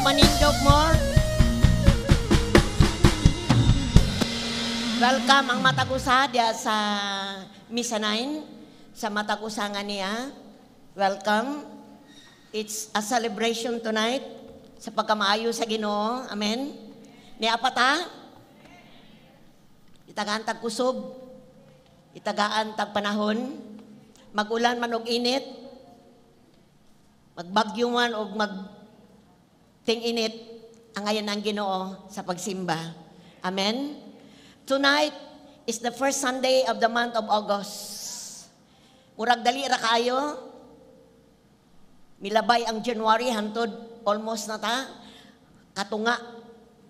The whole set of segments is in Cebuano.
Manindog more. Welcome ang matag usa diya sa Misa 9, sa matag usa nga niya. Welcome. It's a celebration tonight sa pagkamaayo sa Ginoo. Amen. Niya pa ta? Itagaan tag kusog. Itagaan tag panahon. Magulan man og init. Magbagyo man og mag ting-init, angayan ang Ginoo sa pagsimba. Amen. Tonight is the first Sunday of the month of August. Murag dali ra kaayo. Milabay ang January hantod almost na ta katunga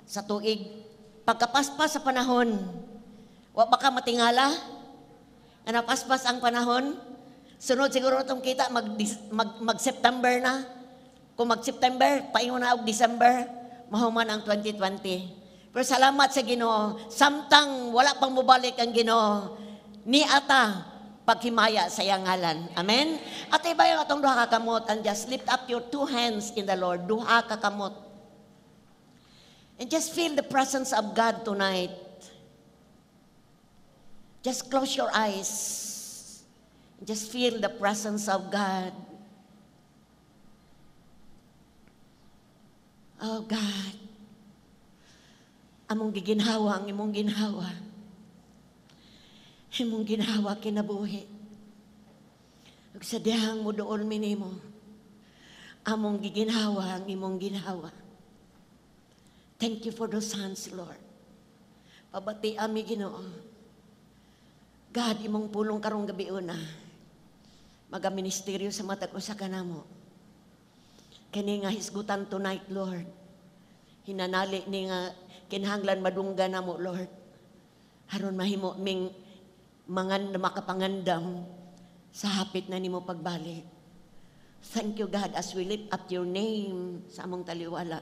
sa tuig. Pagkapaspas sa panahon, wa ba ka matingala? Nga napaspas ang panahon? Sunod siguro itong kita mag September na. Kung mag September, paingon na og December, mahuman ang 2020. Pero salamat sa Ginoo, samtang wala pang mobalik ang Ginoo, ni ata paghimaya sa iyang ngalan. Amen? At iba yung atong duha ka kamot, and just lift up your two hands in the Lord. Duha ka kamot. And just feel the presence of God tonight. Just close your eyes. Just feel the presence of God. Oh God, among giginhawa ang imong ginhawa. Imong ginhawa kinabuhi. Ug sa dihang mo dool minimo, among giginhawa ang imong ginhawa. Thank you for those hands, Lord. Pabati ami Ginoo. God, imong pulong karong gabi una. Magaministeryo sa matag usa ka namo. Kini nga hisgutan tonight, Lord. Hinanali ni nga kinahanglan madungga namo, Lord. Aron mahimo ming mangan makapangandam sa hapit na nimo pagbalik. Thank you, God, as we lift up your name sa among taliwala.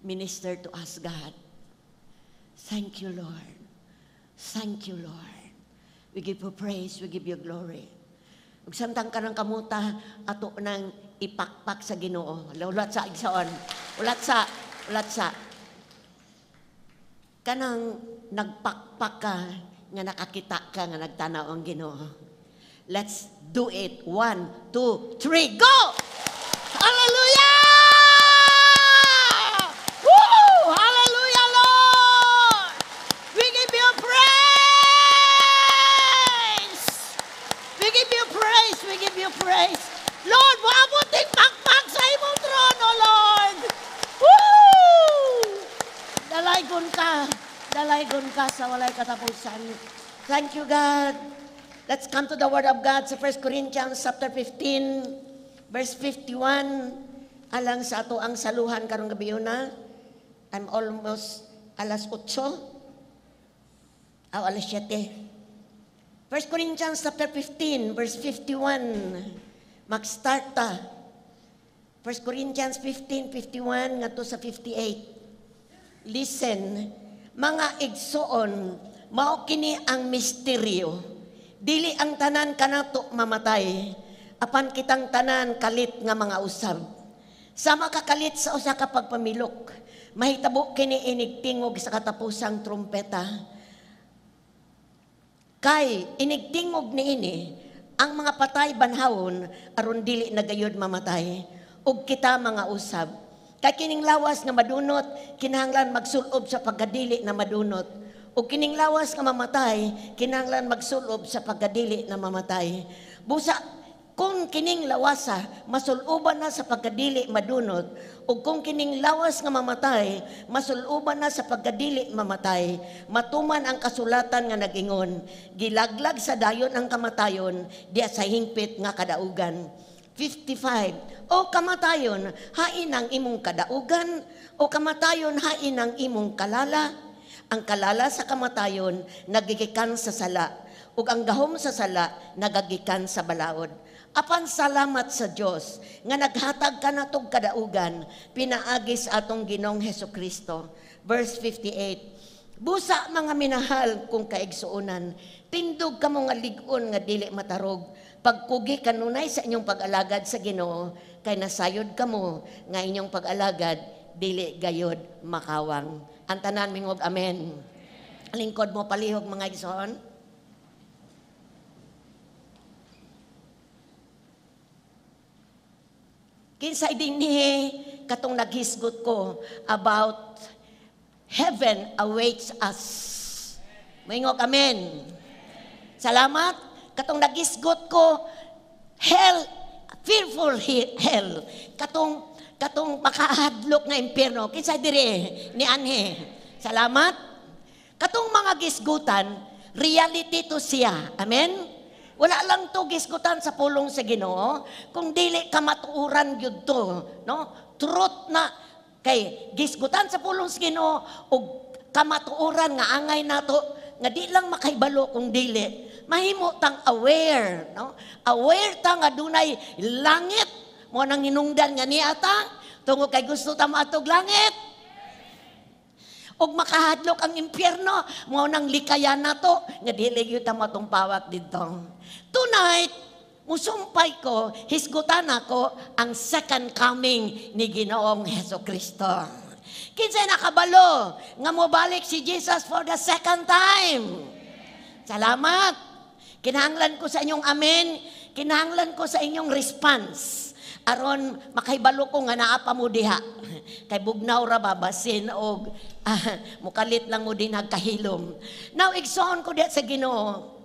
Minister to us, God. Thank you, Lord. Thank you, Lord. We give you praise, we give you glory. Ug samtang kanang kamuta, ato nang ipakpak sa Ginoo. Ulat sa igsoon. Ulat sa, ulat sa. Kanang nagpakpak ka, nga nakakita ka, nga nagtanaw ang Ginoo. Let's do it. 1, 2, 3, go! Hallelujah! Woo! Hallelujah, Lord! We give you praise! We give you praise! We give you praise! Lord, moabot ting pakpak sa imong trono, Lord! Woo! Dalaygon ka. Dalaygon ka sa walay katapusan. Thank you, God. Let's come to the Word of God sa 1 Corinthians chapter 15, verse 51. Alang sa ato ang saluhan karong gabi na. I'm almost alas 8. O alas 7. 1 Corinthians chapter 15, verse 51. Mag-start ta. 1 Corinthians 15, 51 ngadto sa 58. Listen, mga igsoon, mao kini ang misteryo. Dili ang tanan kanato mamatay, apan kitang tanan kalit nga mga usab. Sama kakalit sa usa ka pagpamilok, mahitabo kini inig tingog sa katapusang trumpeta. Kay inig tingog niini, ang mga patay banhawon aron dili na gayud mamatay, ug kita mga usab. Kay kining lawas nga madunot, kinahanglan magsulob sa pagkadili na madunot. Ug kining lawas nga mamatay, kinahanglan magsulob sa pagkadili na mamatay. Busa, kung kining lawasa, masuluban na sa pagkadili madunot, ug kung kining lawas nga mamatay, masuluban na sa pagkadili mamatay, matuman ang kasulatan nga nag-ingon, gilaglag sa dayon ang kamatayon, diya sa hingpit nga kadaugan. 55. O kamatayon, hain ang imong kadaugan, o kamatayon, hain ang imong kalala. Ang kalala sa kamatayon, nagigikan sa sala, ug ang gahom sa sala, nagagikan sa balaod. Apan salamat sa Dios nga naghatag kanatog kadaugan, pinaagi sa atong Ginoong Hesukristo. Verse 58. Busa mga minahal kung kaigsuonan, tindog kamo nga lig-on nga dili matarog, pagkugi kanunay sa inyong pag-alagad sa Ginoo, kay nasayod kamo nga inyong pag-alagad dili gayod makawang. Ang tanan mingog amen. Lingkod mo palihog mga igsoon. Kinsay dinhi katong naghisgot ko about heaven awaits us. Moingog amen. Salamat katong naghisgot ko hell, fearful hell, katong makahadlok nga impyerno. Kinsay diri ni anhi. Salamat. Katong mga gisgutan, reality to siya. Amen. Wala lang to gisgutan sa pulong sa Ginoo, kung dili kamatuoran gyud to, no? Truth na kay gisgutan sa pulong sa Ginoo ug kamatuoran nga angay nato nga di lang makahibalo kung dili mahimo tang aware, no? Aware ta nga dunay langit, mo nang hinungdan nga niya ta tungod kay gusto ta maatog langit. Ug makahadlok ang impyerno, mao nang likayan nato nga dili gyud ta matungpawak didto. Tonight, musumpay ko, hisgutan ako ang second coming ni Ginoong Hesukristo. Kinsay nakabalo nga mobalik si Jesus for the second time? Salamat. Kinahanglan ko sa inyong amen, kinahanglan ko sa inyong response. Aron makahibalo ko nga naa pa mo diha. Kay bugnaw ra ba basin og mukalit lang mo din nagkahilom. Now igsoon ko diha sa Ginoo.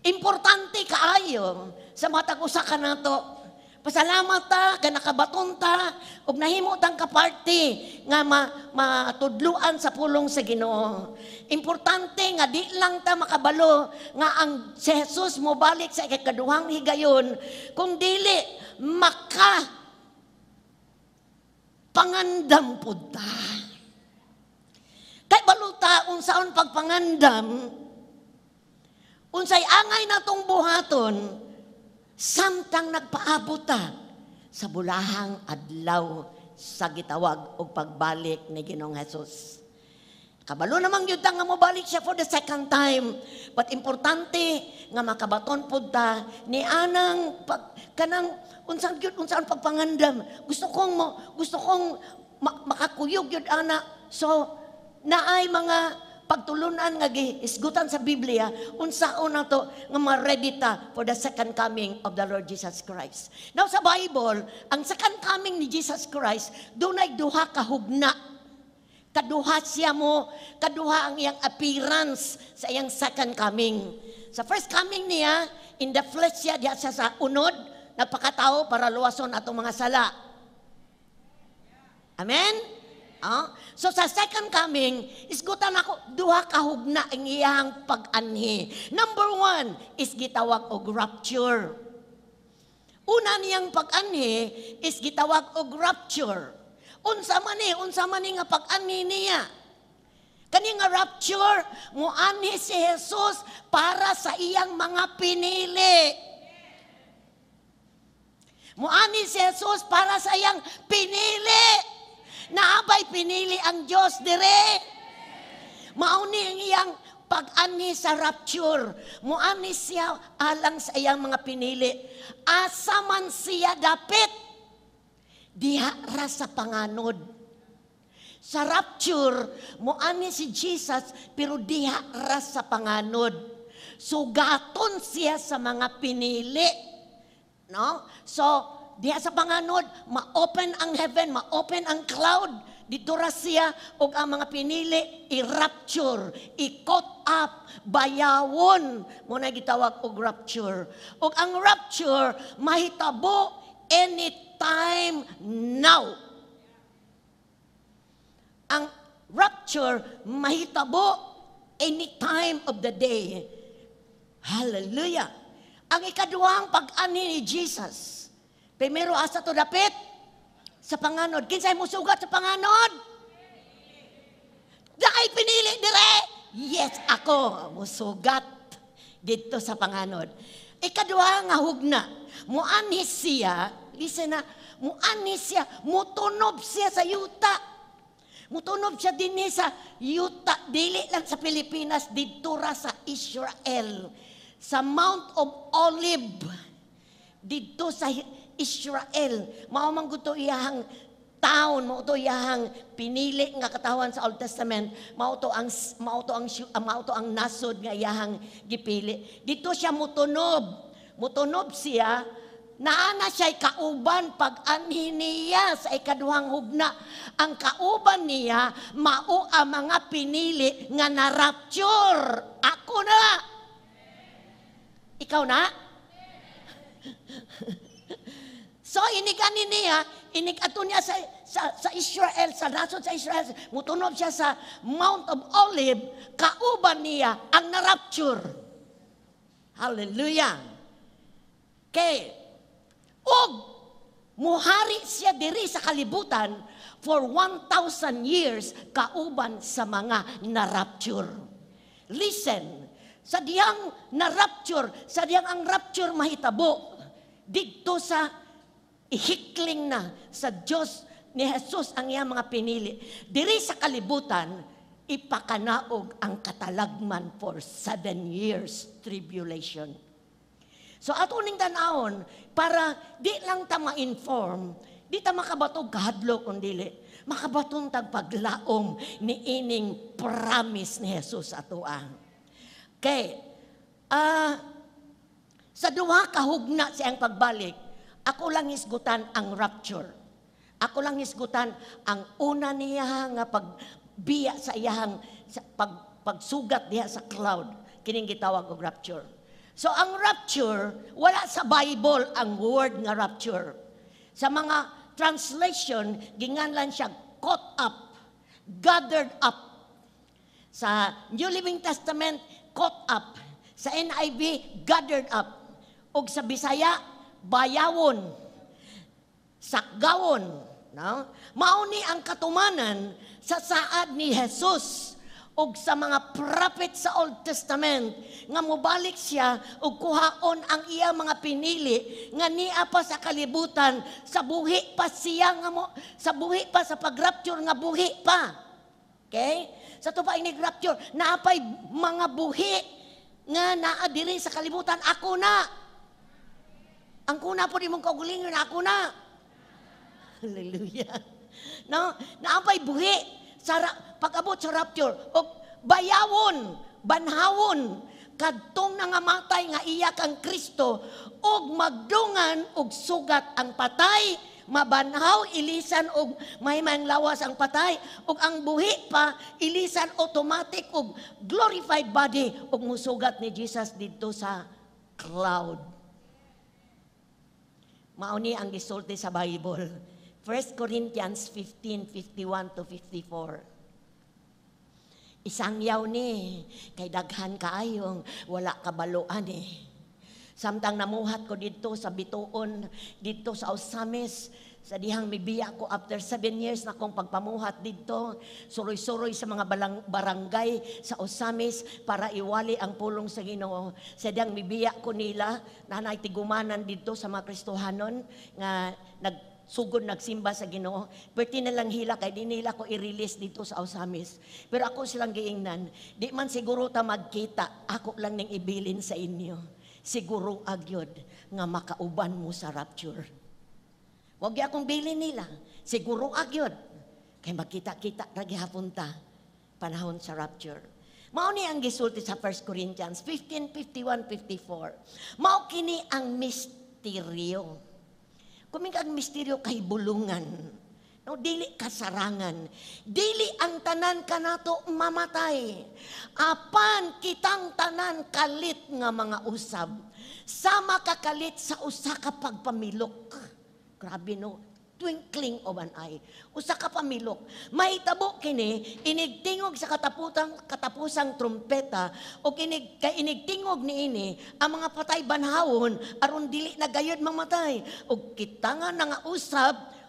Importante kaayo sa matag usa ka nato. Pasalamat ta kay nakabaton ta ug nahimo tang kaparty nga matudluan sa pulong sa Ginoo. Importante nga di lang ta makabalo nga ang si Jesus mobalik sa ikaduhang higayon kung dili maka pangandam pud ta. Kay baluta unsaon pagpangandam, unsay angay natong buhaton samtang nagpaabot ta sa bulahang adlaw sa gitawag og pagbalik ni Ginoong Jesus. Kabalo namang gyud ta nga mobalik siya for the second time. But importante nga makabaton pud ta ni anang pag, kanang unsang gyud unsaon pagpangandam. Gusto kong makakuyog gyud ana. So naay mga pagtulunan nga gihisgutan sa Biblia unsaon nato nga ma-ready ta for the second coming of the Lord Jesus Christ. Now sa Bible, ang second coming ni Jesus Christ dunay duha ka hugna. Kaduha siya mo, kaduha ang iyang appearance sa iyang second coming. Sa first coming niya, in the flesh siya, diya siya sa unod, nagpakatao para luwason atong mga sala. Amen? So sa second coming, isgutan ako, duha ka hugna ang iyang pag-anhi. Number one is gitawag og rapture. Una niyang pag-anhi is gitawag og rapture. Unsa man ni nga pag-anhi niya? Kani nga rapture, muanhi si Jesus para sa iyang mga pinili. Muanhi si Jesus para sa iyang pinili. Naabay pinili ang Diyos dire. Mauni ang iyang pag-anhi sa rapture. Muanhi siya alang sa iyang mga pinili. Asa man siya dapit, diha ra sa panganod. Sa rapture, muani si Jesus, pero diha ra sa panganod. Sugaton siya sa mga pinili. No? So, diha sa panganod, ma-open ang heaven, ma-open ang cloud. Dito ra siya, og ang mga pinili, i-rapture, i-caught up, bayawon. Muna gitawag og rapture. Og ang rapture, mahitabo anytime now. Ang rapture mahitabo any time of the day. Hallelujah. Ang ikaduhang pag-ani ni Jesus. Primero asa to dapit sa panganod. Kinsay musugat sa panganod? Dahil pinili dire. Yes, ako musugat dito sa panganod. Ikaduha nga hugna, muanhi siya, listen na, muanhi siya, mutunob siya sa yuta. Mutunob siya dinhi sa yuta, dili lang sa Pilipinas, didto ra sa Israel. Sa Mount of Olive, didto sa Israel. Mao man gud to iyang Town mao to iyahang pinili nga katawhan sa Old Testament, mao to ang nasod nga iyahang gipili. Dito siya mutunob. Mutunob siya, naa na siya'y kauban pag anhi niya sa ikaduhang hugna. Ang kauban niya mao ang mga pinili nga na-rapture. Ako na. Ikaw na? So inig-ani niya, inig ato niya sa Israel, sa nasod sa Israel, mutunob siya sa Mount of Olive, kauban niya ang na-rapture. Hallelujah. Okay. Og muhari siya diri sa kalibutan for 1,000 years kauban sa mga na-rapture. Listen, sa diyang na-rapture, sa diyang ang rapture mahitabo, didto sa ihikling na sa Diyos ni Jesus ang iyang mga pinili. Diri sa kalibutan, ipakanaog ang katalagman for 7 years tribulation. So ato ning tan-awon para di lang ta ma-inform, di ta makabatog kahadlok kung dili. Makabaton tag paglaom ni ining promise ni Jesus atoa. Okay. Sa duha ka hugna siyang pagbalik, ako lang hisgutan ang rapture. Ako lang hisgutan ang una niya nga pagbiya sa iyahang sa pagsugat diha sa cloud, kining gitawag og rapture. So ang rapture, wala sa Bible ang word nga rapture. Sa mga translation, ginganlan siya caught up, gathered up. Sa New Living Testament, caught up. Sa NIV, gathered up. Og sa Bisaya, bayawon, sakgawon. No? Mao ni ang katumanan sa saad ni Jesus og sa mga prophet sa Old Testament nga mobalik siya og kuhaon ang iya mga pinili nga nia pa sa kalibutan sa buhi pa siya nga mo sa buhi pa sa pagrapture nga buhi pa. Okay? Sa to pa inig rapture, naapay mga buhi nga naa diri sa kalibutan, ako na. Ang kuna po di mong kaugalingon, ako na. Hallelujah. No, naapay buhi sa pag-abot sa rapture og bayawon, banhawon kadtong nangamatay nga iya kang Kristo og magdungan og sugat ang patay, mabanhaw, ilisan og mahimang lawas ang patay, ug ang buhi pa ilisan automatic og glorified body ug musugat ni Jesus didto sa cloud. Mao ni ang gisulti sa Bible. 1 Corinthians 15:51 to 54. Isang yaw ni, kay daghan kaayong wala kabaluan eh. Samtang namuhat ko didto sa Bituon, didto sa Ozamiz, sa dihang mibiya ko after 7 years na akong pagpamuhat didto, suroy-suroy sa mga barangay sa Ozamiz para iwali ang pulong sa Ginoo. Sa dihang mibiya ko nila, nanay tigumanan didto sa mga Kristohanon nga nagsugod nagsimba sa Ginoo. Perti na lang hila kay di nila ko i-release dito sa Ozamiz. Pero ako silang giingnan, di man siguro ta magkita, ako lang ning ibilin sa inyo. Siguro agyod nga makauban mo sa rapture. Wag akong bilin nila. Siguro agyod. Kay magkita-kita ra gihapon ta panahon sa rapture. Mao ni ang gisulti sa 1 Corinthians 15:51, 54. Mao kini ang misteryo. Kuming ang misteryo kay bulungan. No, dili kasarangan. Dili ang tanan kanato mamatay. Apan kitang tanan kalit nga mga usab. Sama kakalit sa usa ka pagpamilok. Grabe, no? Twinkling of an eye. Usa ka pamilok. Mahitabo kini inigtingog sa katapusang trumpeta o inig kay inigtingog niini ang mga patay banhawon aron dili na gayud mamatay. Og kita nga nangausab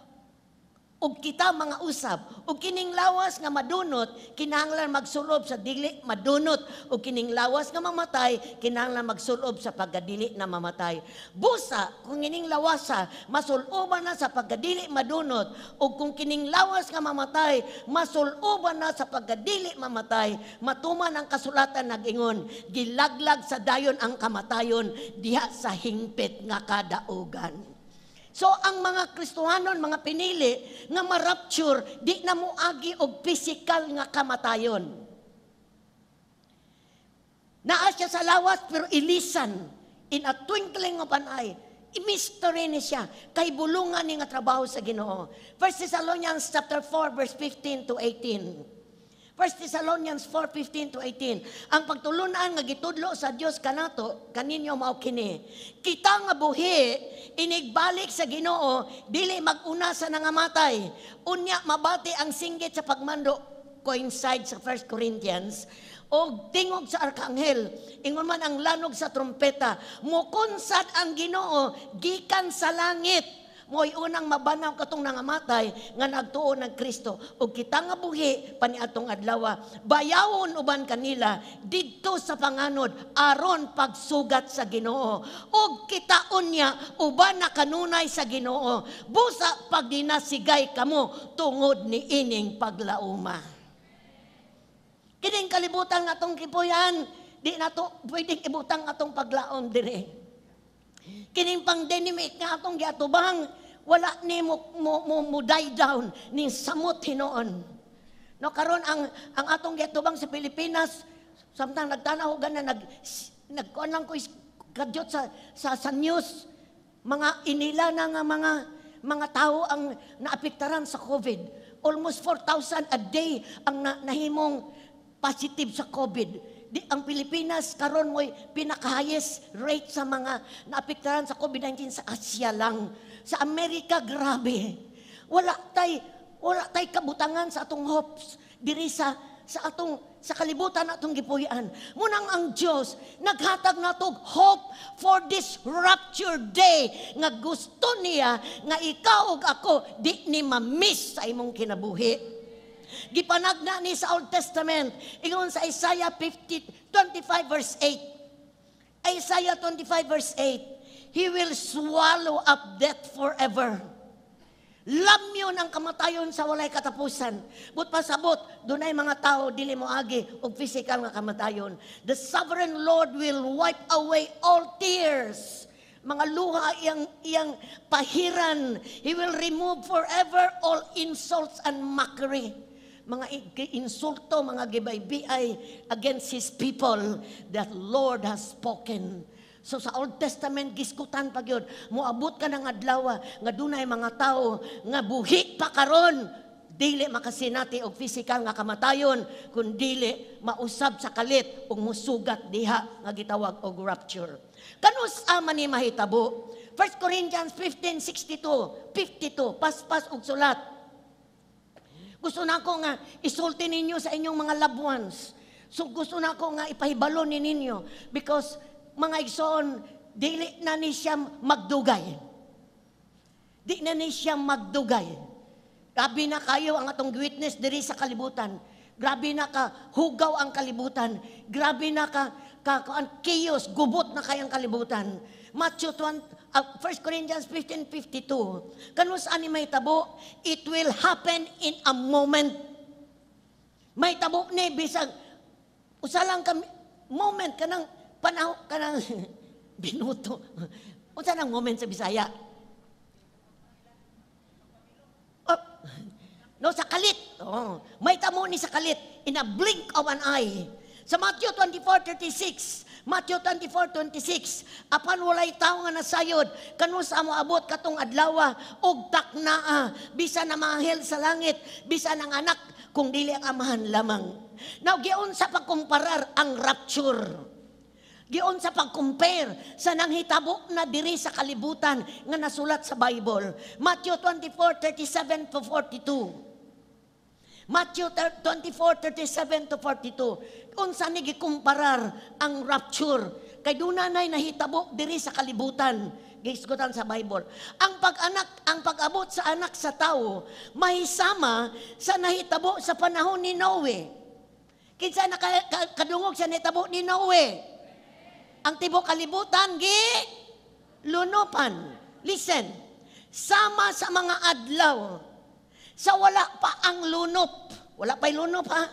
ug kita mga usab ug kining lawas nga madunot kinahanglan magsulob sa dili madunot, ug kining lawas nga mamatay kinahanglan magsulob sa pagkadili na mamatay. Busa kung ining lawasa masuloban na sa pagkadili madunot, ug kung kining lawas nga mamatay masuloban na sa pagkadili mamatay, matuman ang kasulatan nag-ingon, "Gilaglag sa dayon ang kamatayon diha sa hingpit nga kadaugan." So ang mga Kristohanon, mga pinili nga ma-rapture, di na moagi og physical nga kamatayon. Naa siya sa lawas pero ilisan in a twinkling of an eye. Mystery ni siya kay bulungan ni nga trabaho sa Ginoo. 1 Thessalonians chapter 4 verse 15 to 18. 1 Thessalonians 4:15 to 18. Ang pagtulunan nga gitudlo sa Dios kanato kaninyo mao kini. Kita nga buhi inigbalik sa Ginoo dili mag-una sa nangamatay. Unya mabati ang singgit sa pagmando, coincide sa 1 Corinthians, og tingog sa arkanghel, ingon man ang lanog sa trompeta, mukunsad ang Ginoo gikan sa langit. Mo'y unang mabanaw katong nangamatay nga nagtuo ng Kristo. Ug kita nga buhi paniadtong adlaw, bayawon uban kanila didto sa panganod aron pagsugat sa Ginoo. Ug kita unya uban na kanunay sa Ginoo. Busa pagdinasigay kamo tungod ni ining paglauma. Kining kalibutan nga atong gipuy-an, di nato pwedeng ibutang atong paglaom dire. Kining pandemic nga atong giatubang, wala ni mo die down ning samot hinuon. No, karon ang atong giatubang sa Pilipinas, samtang nagtanaw gana nag nagkuan lang ko kadyot sa news, mga inila na nga mga tao ang naapektaran sa COVID. Almost 4,000 a day ang nahimong positive sa COVID. Di, ang Pilipinas karon mo'y pinaka-highest rate sa mga naapektaran sa COVID-19 sa Asia lang. Sa Amerika, grabe. Wala tay kabutangan sa atong hopes diri sa atong sa kalibutan atong gipuy-an. Munang ang Dios naghatag natog hope for this rapture day nga gusto niya nga ikaw ug ako di ni ma-miss sa imong kinabuhi. Gipanagna ni sa Old Testament, ingon sa Isaiah 50, 25 verse 8. Isaiah 25 verse 8, "He will swallow up death forever." Lamyon ang kamatayon sa walay katapusan. But pasabot, dunay mga tao dili mo agi og physical nga kamatayon. The sovereign Lord will wipe away all tears. Mga luha iyang pahiran. He will remove forever all insults and mockery. Mga insulto, mga gibaybiay against His people that Lord has spoken. So sa Old Testament, giskutan pa gyud, moabot ka ng adlaw nga dunay mga tao nga buhi pa karon dili makasinati og physical nga kamatayon kun dili mausab sa kalit ug musugat diha nga gitawag og rapture. Kanus-a man ni mahitabo? 1 Corinthians 15:62, 52, paspas og sulat. Gusto na ako nga isulti ninyo sa inyong mga loved ones. So gusto na ako nga ipahibalo ni ninyo because, mga igsoon, dili na ni siya magdugay. Di na ni siya magdugay. Grabe na kayo ang atong witness diri sa kalibutan. Grabe na ka hugaw ang kalibutan. Grabe na ka ang chaos, gubot na kayang kalibutan. Matthew 20, 1 Corinthians 15:52. Kanus-a ni mahitabo? It will happen in a moment. Mahitabo ni bisag usa lang ka moment, kanang panahon, kanang binuto. Unsa nang moment sa Bisaya? Oh, no, sa kalit. Oh, mahitabo ni sa kalit in a blink of an eye. Sa Matthew 24:36, Matthew 24:26, apan walay tawo nga nasayod kanus-a moabot katong adlaw ug taknaa, bisan ang mga anghel sa langit, bisan ang Anak, kung dili ang Amahan lamang. Now, giunsa pagkumparar ang rapture? Giunsa pag-compare sa nanghitabo na diri sa kalibutan nga nasulat sa Bible? Matthew 24:37 to 42. Matthew 24:37 to 42. Unsa ni gikumparar ang rapture? Kay duna nay nahitabo diri sa kalibutan. Gisgutan sa Bible. Ang pag-abot sa Anak sa Tao mahisama sa nahitabo sa panahon ni Noe. Kinsa kadungog sa nahitabo ni Noe? Ang tibok kalibutan gi lunupan. Listen, sama sa mga adlaw sa wala pa ang lunop. Wala pa'y lunop, ha.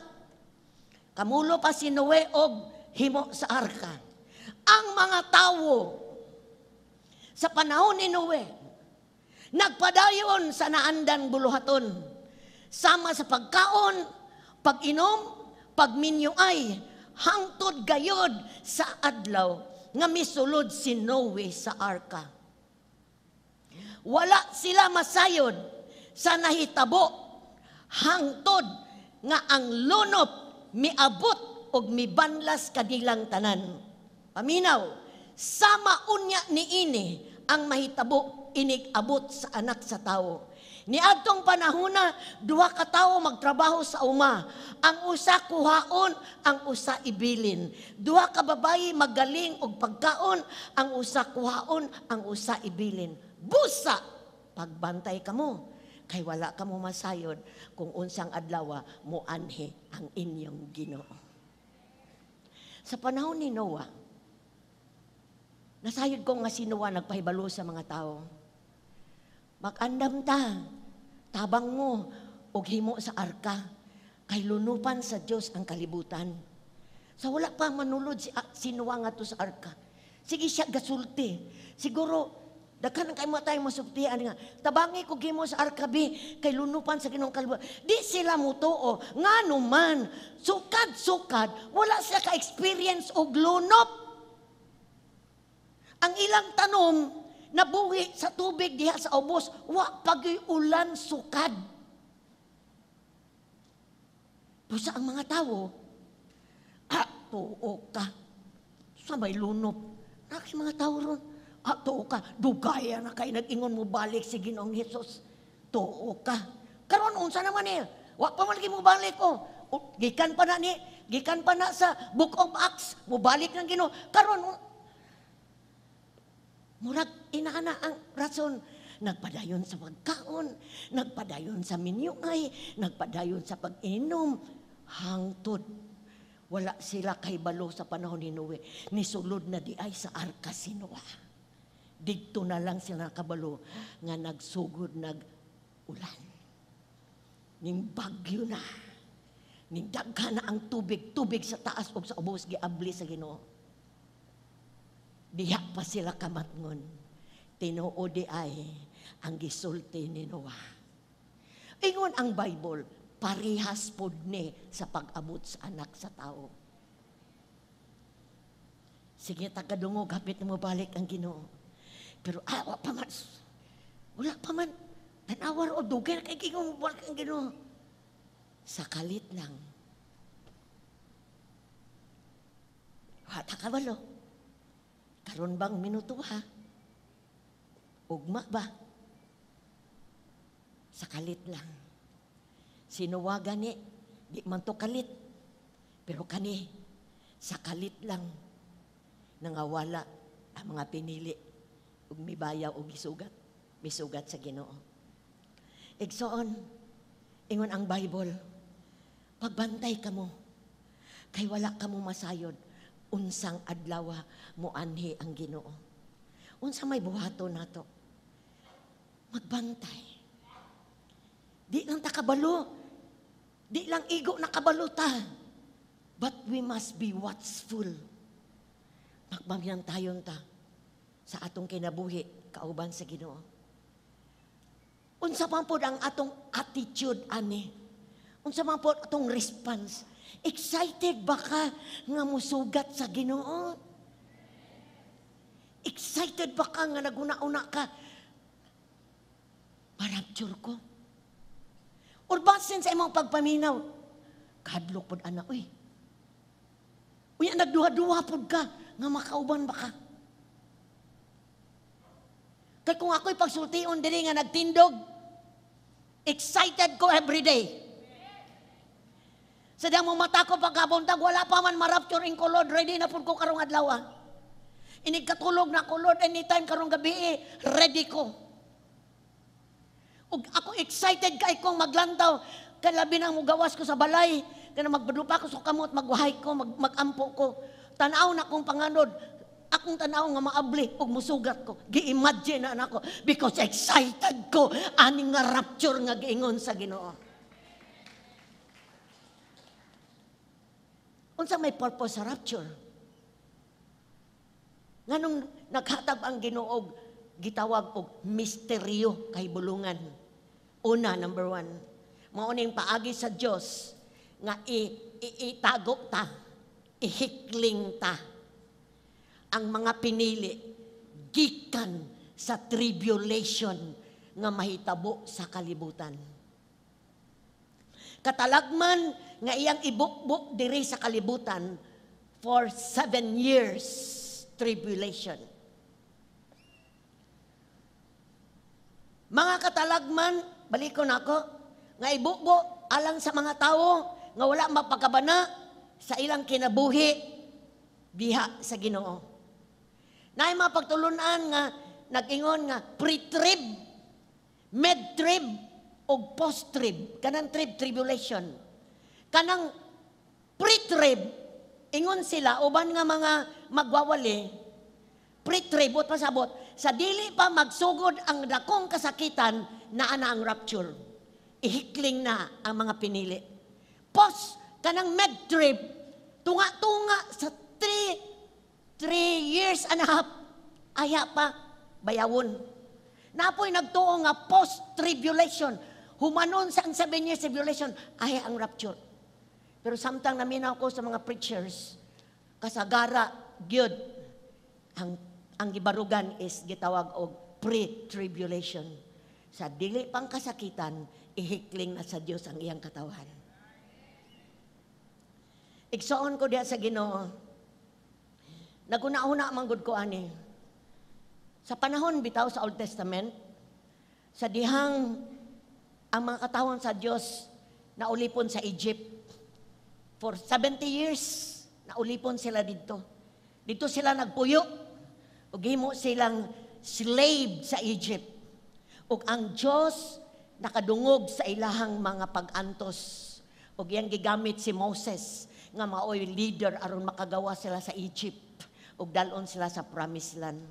Kamulo pa si Noe og himo sa arka. Ang mga tawo sa panahon ni Noe, Nagpadayon sa naandan buluhaton. Sama sa pagkaon, pag-inom, pagminyo ay, hangtod gayod sa adlaw nga misulod si Noe sa arka. Wala sila masayod sa nahitabo hangtod nga ang lunop miabot og mibanlas kanilang tanan. Paminaw, sama unya niini ang mahitabo inig abot sa Anak sa Tawo. Niadtong panahona, duha ka tawo magtrabaho sa uma. Ang usa kuhaon, ang usa ibilin. Duha ka babayi magaling og pagkaon, ang usa kuhaon, ang usa ibilin. Busa, pagbantay kamo, kay wala kamo masayod kung unsang adlaw moanhi ang inyong Ginoo. Sa panahon ni Noah, nasayod ko nga si Noah nagpahibalo sa mga tao. Mag-andam ta, tabang mo, og himo sa arka, kay lunupan sa Dios ang kalibutan. Sa wala pa manulod si Noah ngadto sa arka. Sige siya gasulti. Siguro, daghan kay mo tayo masultian nga. Tabangi ko gimo sa arka bi, kay lunupan sa Ginoong kalibutan. Di sila mutuo, ngano man, sukad-sukad, wala sila ka-experience og lunop. Ang ilang tanom, nabuhi sa tubig diha sa ubos, wa pa'y ulan sukad. Busa ang mga tao, tuo ka, sa may lunop. Naki mga tao ron, tuo ka, dugaya na kay nag-ingon mo balik si Ginoong Hesus. Tuo ka. Karon unsa naman niya? Wa pa man lagi mo balik oh. Gikan pa na ni, gikan pa na sa Book of Acts, mo balik ng Ginoo. Karon murag inaana ang rason. Nagpadayon sa pagkaon, nagpadayon sa minyungay, nagpadayon sa pag-inom, hangtod wala sila kahibalo sa panahon ni Noe. Nisulod na di ay sa arka si Noah. Didto na lang sila nakabalo nga nagsugod nag ulan. Ning bagyo na. Ning daghan na ang tubig, tubig sa taas ug sa ubos giabli sa Ginoo. Diha pa sila kamatngon. Tinuod di ay ang gisulti ni Noah. Ingon ang Bible, parehas pod ni sa pag-abot sa Anak sa Tao. Sige, tagadungog, hapit na mo balik ang Ginoo. Pero wa pa man. Wala pa man. Tanawar o dugay na kay Ginoo mo balik ang Ginoo. Sa kalit lang. Wa ta kabalo. Karon bang minuto ha? Ugma ba? Sa kalit lang. Sinuwa gani, di man to kalit. Pero kani, sa kalit lang, nangawala ang mga pinili ug mibayaw og gisugat, misugat sa Ginoo. Igsoon, ingon ang Bible, pagbantay kamo, kay wala kamo masayod, unsang adlaw moanhi ang Ginoo. Unsa may buhaton nato? Magbantay. Di lang ta kabalo. Di lang igo na kabalo ta. But we must be watchful. Magmamyan tayon ta sa atong kinabuhi kauban sa Ginoo. Unsa man pod ang atong attitude ani? Unsa man pod atong response? Excited ba ka nga musugat sa Ginoo? Excited ba ka nga naguna-una ka? Marapture ko. Or basin sa imong pagpaminaw, kadlok pod ana, uy. Uy, nagduha-duha pod ka nga makauban ba ka? Kay kung ako'y pagsultion diri nga nagtindog, excited ko every day. Sa dang mo mata ko pagkabuntag, wala pa man ma-rapture in ko, Lord, ready na pud ko karong adlaw. Inig katulog na ko, Lord, anytime karong gabi, ready ko. Ug ako excited kay kong maglantaw, kay labi nang mugawas ko sa balay, kana magbadupa ko sa kamot, magwahay ko, magampo ko. Tan-aw na akong panganod, akong tan-aw nga maabli ug musugat ko. Gi-imagine na nako because excited ko ani nga rapture nga giingon sa Ginoo. Unsa may purpose sa rapture? Nganong naghatag ang Ginoo og Gitawag og misteryo kahibulungan. Una, number one, mao ning paagi sa Dios nga itago ta, ihikling ta ang mga pinili gikan sa tribulation nga mahitabo sa kalibutan. Katalagman nga iyang ibukbok diri sa kalibutan for 7 years tribulation. Mga katalagman, balikon ako, nga ibukbok alang sa mga tao nga wala mapagkabana sa ilang kinabuhi diha sa Ginoo. Naay mga pagtulunan nga nag-ingon nga pre-trib, mid-trib, ug post-trib. Kanang trib, tribulation. Kanang pre-trib, ingon sila, uban nga mga magwawali, pre-trib, at pasabot, sa dili pa magsugod ang dakong kasakitan, naa na ang rapture. Ihikling na ang mga pinili. Post, kanang mid-trib, tunga-tunga sa 3 years and a half, aya pa, bayawon. Napoy nagtuo nga post-tribulation, humanon sa ang 7 years tribulation, ay ang rapture. Pero samtang naminaw ko sa mga preachers, kasagara, gyud, ang gibarugan is gitawag og pre-tribulation. Sa dili pang kasakitan, ihikling na sa Dios ang iyang katawan. Igsoon ko diha sa Ginoo. Naguna-una man gud ko ani. Sa panahon bitaw sa Old Testament, sa dihang ang mga katawan sa Dios naulipon sa Egypt for 70 years, naulipon sila didto. Didto sila nagpuyo. Ug himo silang slave sa Egypt. Ug ang Dios nakadungog sa ilahang mga pag-antos. Ug iyang gigamit si Moses nga maoy leader aron makagawa sila sa Egypt ug dalon sila sa promised land.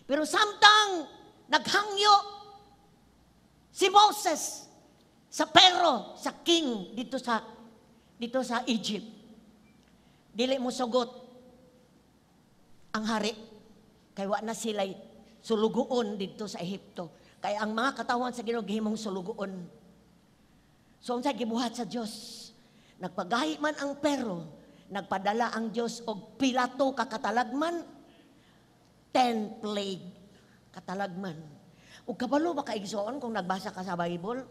Pero samtang naghangyo si Moses sa Pharaoh, sa king didto sa Egypt, dili mo sugot ang hari kay wa na sila sulugoon didto sa Ehipto. Kay ang mga katawan sa Ginoo gihimong sulugoon. So unsa gibuhat sa Dios? Nagpagahi man ang Pharaoh, nagpadala ang Dios og pilato ka katalagman, 10 plague katalagman. Ug kabalo ba ka, igsoon, kung nagbasa ka sa Bible?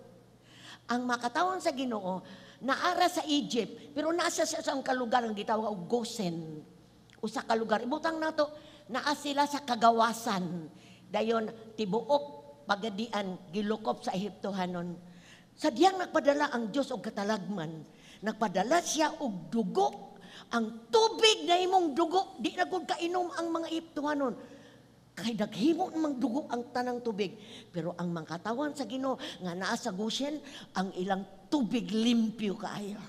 Ang makatawan sa Ginoo naara sa Egypt, pero nasa sa isang kalugar ang gitawag og Goshen. Usa ka lugar. Ibutang nato naa sila sa kagawasan. Dayon tibuok pagadian gilukop sa Ehiptohanon. Sa diyang nagpadala ang Dios og katalagman, nagpadala siya og dugo. Ang tubig na imong dugo, di na gud kainom ang mga Ehiptohanon. Kay naghimo namang dugo ang tanang tubig. Pero ang mga katawan sa Ginoo nga naa sa Goshen, ang ilang tubig limpyo kaayo.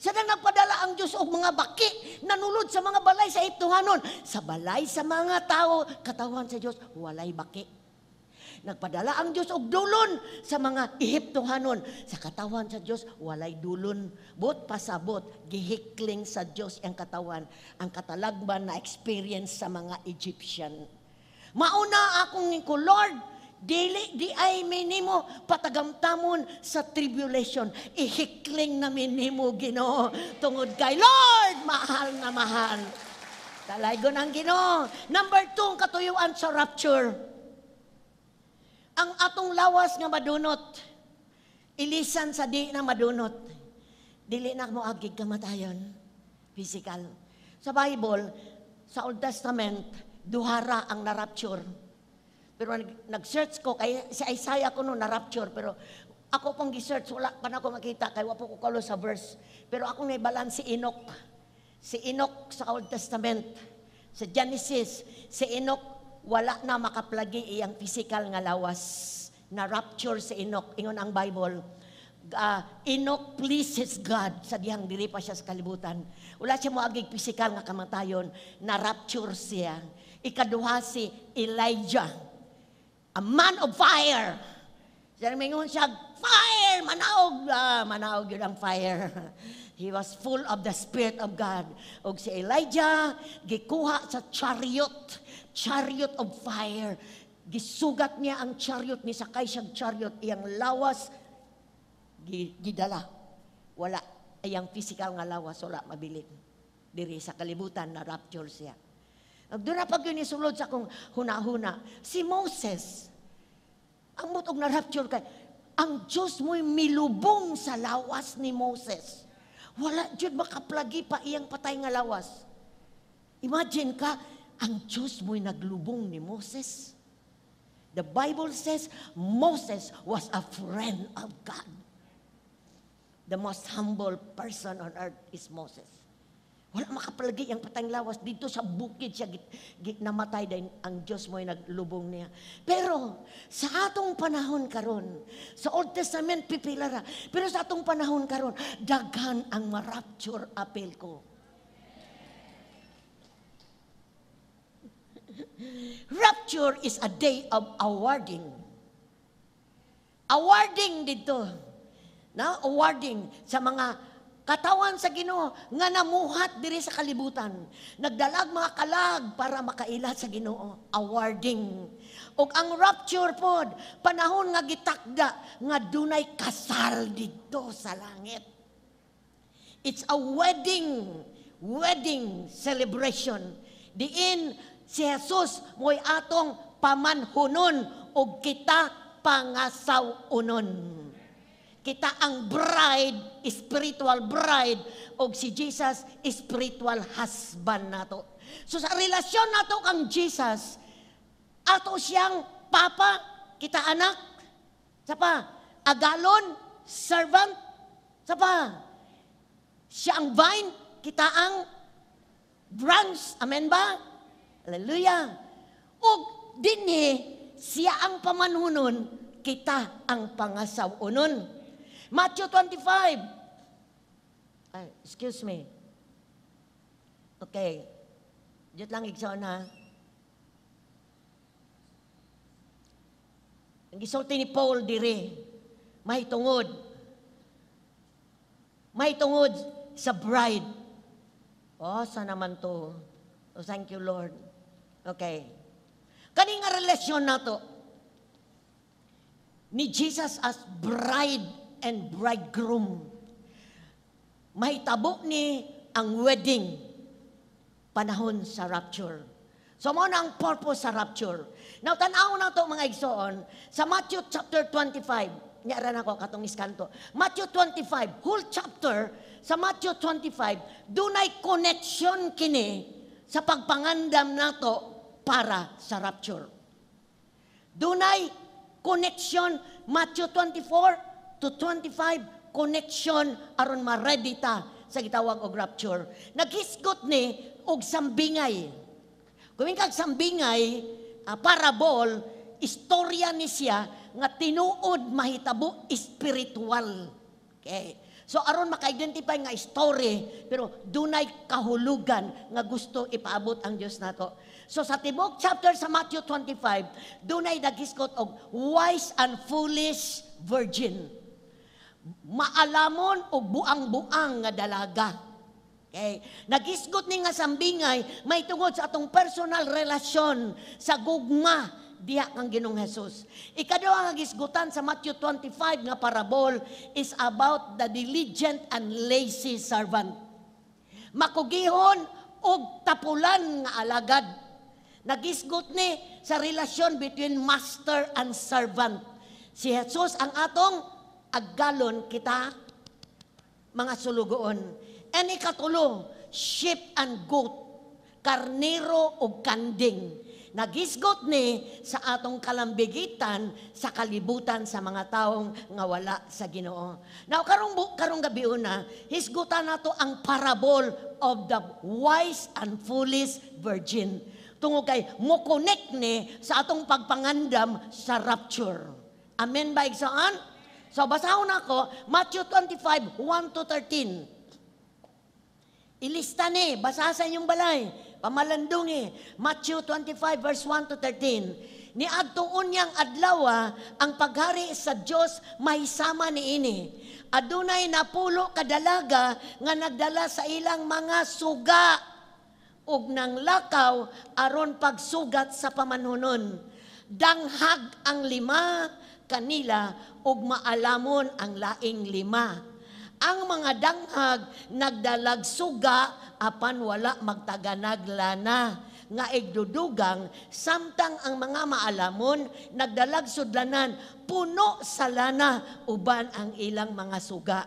Sa nang nagpadala ang Diyos og mga baki nanulod sa mga balay sa Ehiptohanon. Sa balay sa mga tao, katawan sa Diyos, walay baki. Nagpadala ang Diyos og dulon sa mga Ehiptohanon. Sa katawan sa Diyos, walay dulon. Buot pasabot, gihikling sa Diyos ang katawan. Ang katalagman na experience sa mga Egyptian. Mauna akong ko, "Lord, dili diay mi nimo patagamtamon sa tribulation. Ihikling namin nimo, Ginoo." Tungod kay Lord, mahal na mahal. Dalaygon ang Ginoo. Number two, ang katuyuan sa rapture. Ang atong lawas nga madunot, ilisan sa di na madunot. Dili na mo agig kamatayon. Physical. Sa Bible, sa Old Testament, duhara ang na-rapture. Pero nag-search ko, kay si Isaiah ko no na-rapture, pero ako pong gi-search, wala pa na ako makita, kay wa po ko kabalo sa verse. Pero akong naibalan si Enoch. Si Enoch sa Old Testament, sa Genesis, si Enoch wala na makaplagi iyang physical nga lawas. Na-rapture si Enoch, ingon ang Bible. Enoch pleases God sa dihang diri pa siya sa kalibutan. Wala siya moagig physical nga kamatayon, na-rapture siya. Ikaduha si Elijah, a man of fire. Siya mingon siya, "Fire! Manaog!" Ah, manaog yun ang fire. He was full of the Spirit of God. Og si Elijah, gikuha sa chariot, chariot of fire. Gisugat niya ang chariot, ni sakay siyang chariot, iyang lawas gidala. Wala, iyang physical nga lawas, wala mabilin. Diri sa kalibutan, na rapture siya. Doon na pag yun isulod sa akong huna-huna, si Moses, ang mutog na rapture kay, ang Diyos mo'y milubong sa lawas ni Moses. Wala jud makaplagi pa iyang patay nga lawas. Imagine ka, ang Diyos mo'y naglubong ni Moses. The Bible says Moses was a friend of God. The most humble person on earth is Moses. Wala makapalagi ang patayng lawas. Dito sa bukid siya namatay dahil ang Diyos mo'y naglubong niya. Pero sa atong panahon karon, sa Old Testament pipilara, pero sa atong panahon karon, daghan ang ma-rapture, apel ko. Rapture is a day of awarding. Awarding dito. Na, awarding sa mga katawan sa Ginoo nga namuhat diri sa kalibutan. Nagdalag mga kalag para makaila sa Ginoo. Awarding. Ug ang rapture pod, panahon nga gitakda nga dunay kasal didto sa langit. It's a wedding celebration. Diin si Jesus mo'y atong pamanhunon ug kita pangasaw-unon. Kita ang bride, spiritual bride, og si Jesus, spiritual husband nato. So sa relasyon nato kang Jesus, ato siyang papa, kita anak, sa pa, agalon, servant, sa pa, siya ang vine, kita ang branch. Amen ba? Hallelujah. Og dinhi, siya ang pamanhunon, kita ang pangasaw-unon. Matthew 25. Ay, excuse me. Okay. Diyan lang igsoon ha. Ang gisulti ni Paul diri, may tungod. May tungod sa bride. Oh, sana man to. Oh, thank you, Lord. Okay. Kani nga relasyon nato ni Jesus as bride and bridegroom. Mahitabo ni ang wedding panahon sa rapture. So mao na ang purpose sa rapture. Now tan-aw na to mga igsoon sa Matthew chapter 25. Nya ra nako katong iskanto. Matthew 25, whole chapter sa Matthew 25, dunay connection kini sa pagpangandam nato para sa rapture. Dunay connection Matthew 24 to 25, connection aron ma-ready ta sa gitawag og rapture. Naghisgot ni og sambingay. Kung kag sambingay, parable, istorya ni siya nga tinuod mahitabo spiritual. Okay. So aron maka-identify nga story, pero dunay kahulugan nga gusto ipaabot ang Dios nato. So sa tibok chapter sa Matthew 25, dunay naghisgot og wise and foolish virgin. Maalamon og buang-buang nga dalaga. Okay. Naghisgot ni nga sambingay may tungod sa atong personal relasyon sa gugma diha kang Ginoong Jesus. Ikaduha nga gisgutan sa Matthew 25 nga parabol is about the diligent and lazy servant. Makugihon og tapulan nga alagad. Nagisgot ni sa relasyon between master and servant. Si Jesus ang atong aggalon, kita mga sulugoon. And ikatulo, sheep and goat, karnero o kanding. Nagisgot ni sa atong kalambigitan sa kalibutan sa mga taong nga wala sa Ginoo. Now karong gabi una, hisgutan nato ang parable of the wise and foolish virgin. Tungod kay mo connect ni sa atong pagpangandam sa rapture. Amen ba igsoon? So basahon ako Matthew 25 1 to 13. Ilista ni, basa sa inyong balay. Pamalandungi, Matthew 25 verse 1 to 13. Niadto unyang adlaw ang paghari sa Dios mahisama niini. Adunay napulo ka dalaga nga nagdala sa ilang mga suga ug nanglakaw aron pagsugat sa pamanhunon. Danghag ang lima kanila ug maalamon ang laing lima. Ang mga danghag nagdalag suga apan wala magtaganag lana nga igdudugang, samtang ang mga maalamon nagdalag sudlanan puno sa lana uban ang ilang mga suga.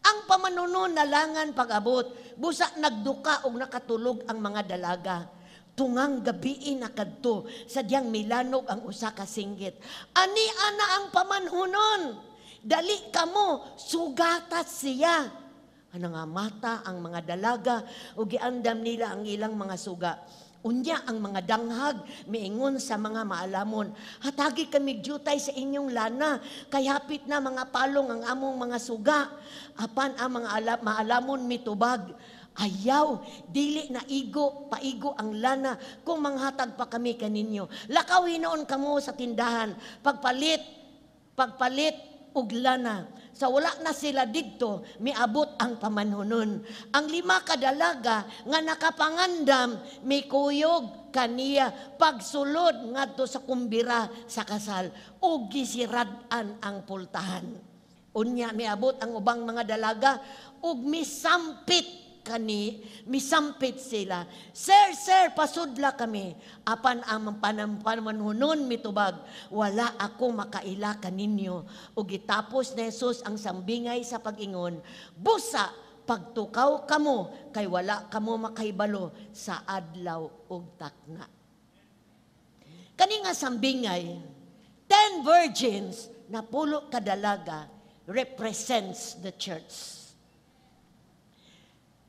Ang pamanhunon nalangan pag-abot, busa nagduka og nakatulog ang mga dalaga. Tungang gabii na kadto sa diyang milanog ang usa ka singgit, "Ani ana ang pamanhunon! Dali kamo, sugata siya." Ano nga mata ang mga dalaga ug giandam nila ang ilang mga suga. Unya ang mga danghag miingon sa mga maalamon, "Hatagi kami jutay sa inyong lana, kay hapit na mga palong ang among mga suga." Apan ang mga maalamon mitubag, "Ayaw, dili na igo, paigo ang lana kung manghatag pa kami kaninyo. Lakaw hinuon kamo sa tindahan, pagpalit og lana." Sa wala na sila didto, miabot ang pamanhunon. Ang lima ka dalaga nga nakapangandam, mikuyog kaniya pagsulod ngadto sa kumbira sa kasal ug gisirad-an ang pultahan. Unya miabot ang ubang mga dalaga ug misampit kani, misampit sila, "Sir, sir, pasudla kami." Apan ang pamanhunon mitubag, "Wala ako makaila kaninyo." Ug gitapos ni Jesus ang sambingay sa pag-ingon, "Busa pagtukaw kamo kay wala kamo makahibalo sa adlaw ug takna." Kani nga sambingay, 10 virgins na 10 ka dalaga, represents the church.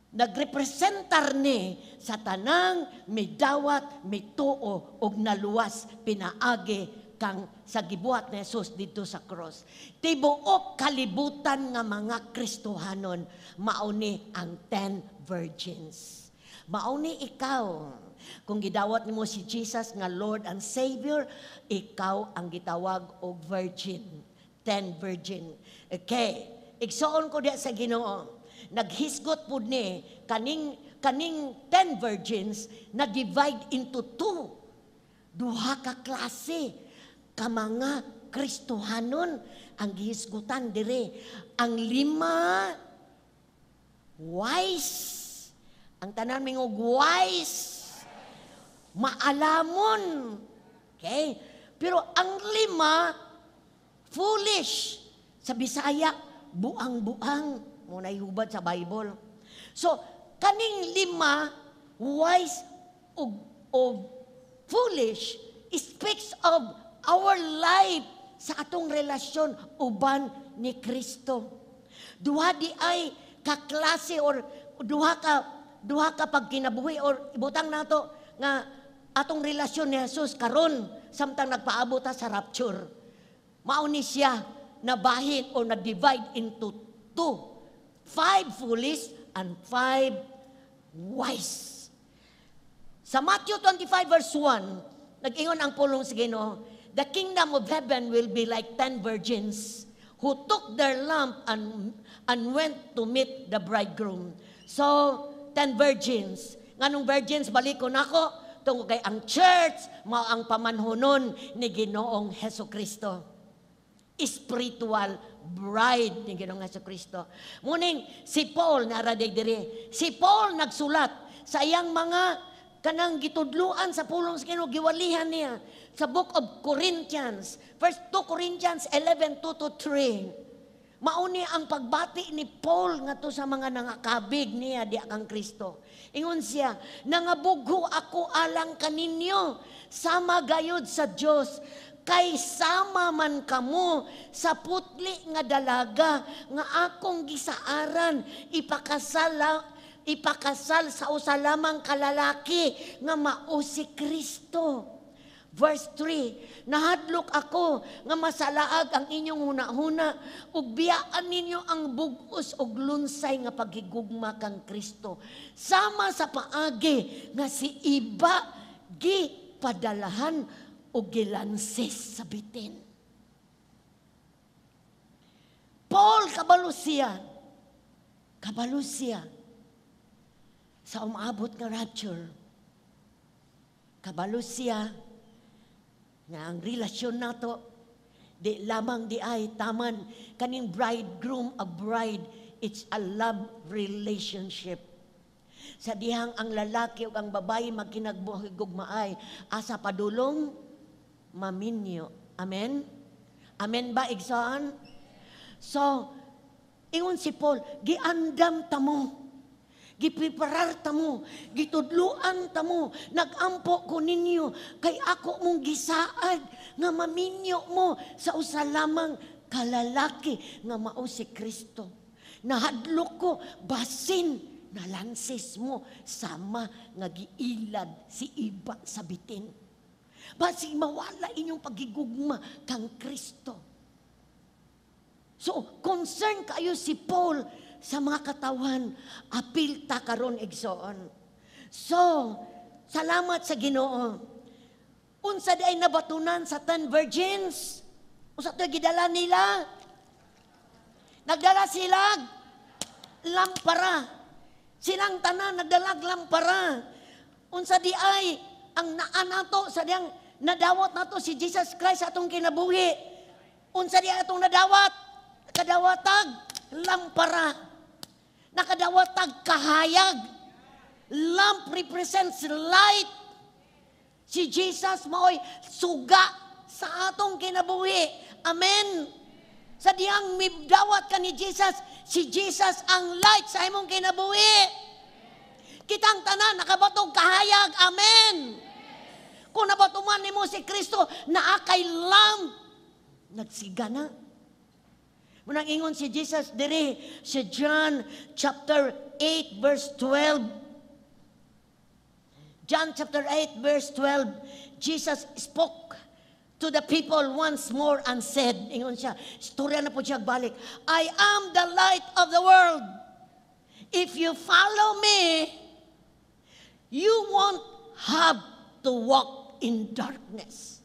Nagrepresentar ni sa tanang midawat, mituo og naluwas pinaagi kang sa gibuhat ni Jesus didto sa cross. Tibuok kalibutan nga mga Kristohanon, mauni ang 10 virgins. Mauni ikaw. Kung gidawat nimo si Jesus nga Lord and Savior, ikaw ang gitawag og virgin. 10 virgin. Okay. Igsoon ko diya sa Ginoo. Naghisgot pud ni kaning 10 virgins na divide into two. Duha ka klase ka mga Kristohanon ang gihisgutan dire. Ang lima wise. Ang tanan mingog, "Wise." Maalamon. Okay? Pero ang lima foolish. Sa Bisaya, buang-buang. Mao na hubad sa Bible. So, kaning lima, wise og foolish, speaks of our life sa atong relasyon uban ni Kristo. Duha di ay kaklase or duha ka pagkinabuhi or ibutang nato nga atong relasyon ni Jesus karon samtang nagpaabot ta sa rapture. Mao ni siya na bahin o na divide into two. Five foolish and five wise. Sa Matthew 25 verse 1, nag-ingon ang pulong sa Ginoo, "The kingdom of heaven will be like 10 virgins who took their lamp and went to meet the bridegroom." So, 10 virgins. Nganong virgins, balik ko nako, tungod kay ang church, mao ang pamanhunon ni Ginoong Heso Kristo. Spiritual bride ni Ginoong Heso Kristo. Muning si Paul nara diri. Si Paul nagsulat sa iyang mga kanang gitudluan sa pulong sa Ginoo, giwalihan niya sa Book of Corinthians, First 2 Corinthians 11:2 to 3. Mauni ang pagbati ni Paul ngadto sa mga nangakabig niya diha kang Kristo. Ingon siya, "Nangabugho ako alang kaninyo, sama gayud sa Dios, kay sama man kamo sa putli nga dalaga nga akong gisaaran ipakasal sa usa lamang ka lalaki nga mao si Kristo." Verse 3, "Nahadlok ako nga masalaag ang inyong hunahuna ug biyaan ninyo ang bug-os ug lunsay nga paghigugma kang Kristo. Sama sa paagi nga si Eva gipadalahan o gilansis sa bitin." Paul, kabalo siya. Kabalo siya sa umaabot nga rapture. Kabalo siya Nga ang relasyon nato, di lamang diay taman kaning bridegroom a bride, it's a love relationship. Sa dihang ang lalaki ug ang babae magkinaghigugmaay asa padulong maminyo. Amen? Amen ba, igsoon? So, ingon si Paul, giandam ta mo. Gipreparar ta mo, gitudluan ta mo, nagampo ko ninyo, kay ako mong gisaad nga maminyo mo sa usa lamang kalalaki nga mao si Kristo. Nahadlok ko, basin nalansis mo sama nga giilad si iba sa bitin. Basig mawala inyong pagigugma kang Kristo. So, concern kayo si Paul sa mga katawan, apil ta karon, igsoon. So, salamat sa Ginoo. Unsa diay nabatunan sa 10 virgins? Unsa to gidala nila? Nagdala sila lampara. Silang tanan nagdalag lampara. Unsa diay ang naa nato sa diyang nadawat nato si Jesus Christ sa atong kinabuhi? Unsa diay atong nadawat? Kadawatag lampara. Nakadawatag kahayag. Lamp represents light. Si Jesus maoy suga sa atong kinabuhi. Amen. Sa diyang midawat ka ni Jesus, si Jesus ang light sa imong kinabuhi. Kitang tanan nakabatog kahayag. Amen. Kung nabatuman nimo si Kristo, naa kay lamp. Nagsiga na. Munang ingon si Jesus diri sa John chapter 8 verse 12. John chapter 8 verse 12, Jesus spoke to the people once more and said, ingon siya, istorya na po siya balik, "I am the light of the world. If you follow me, you won't have to walk in darkness,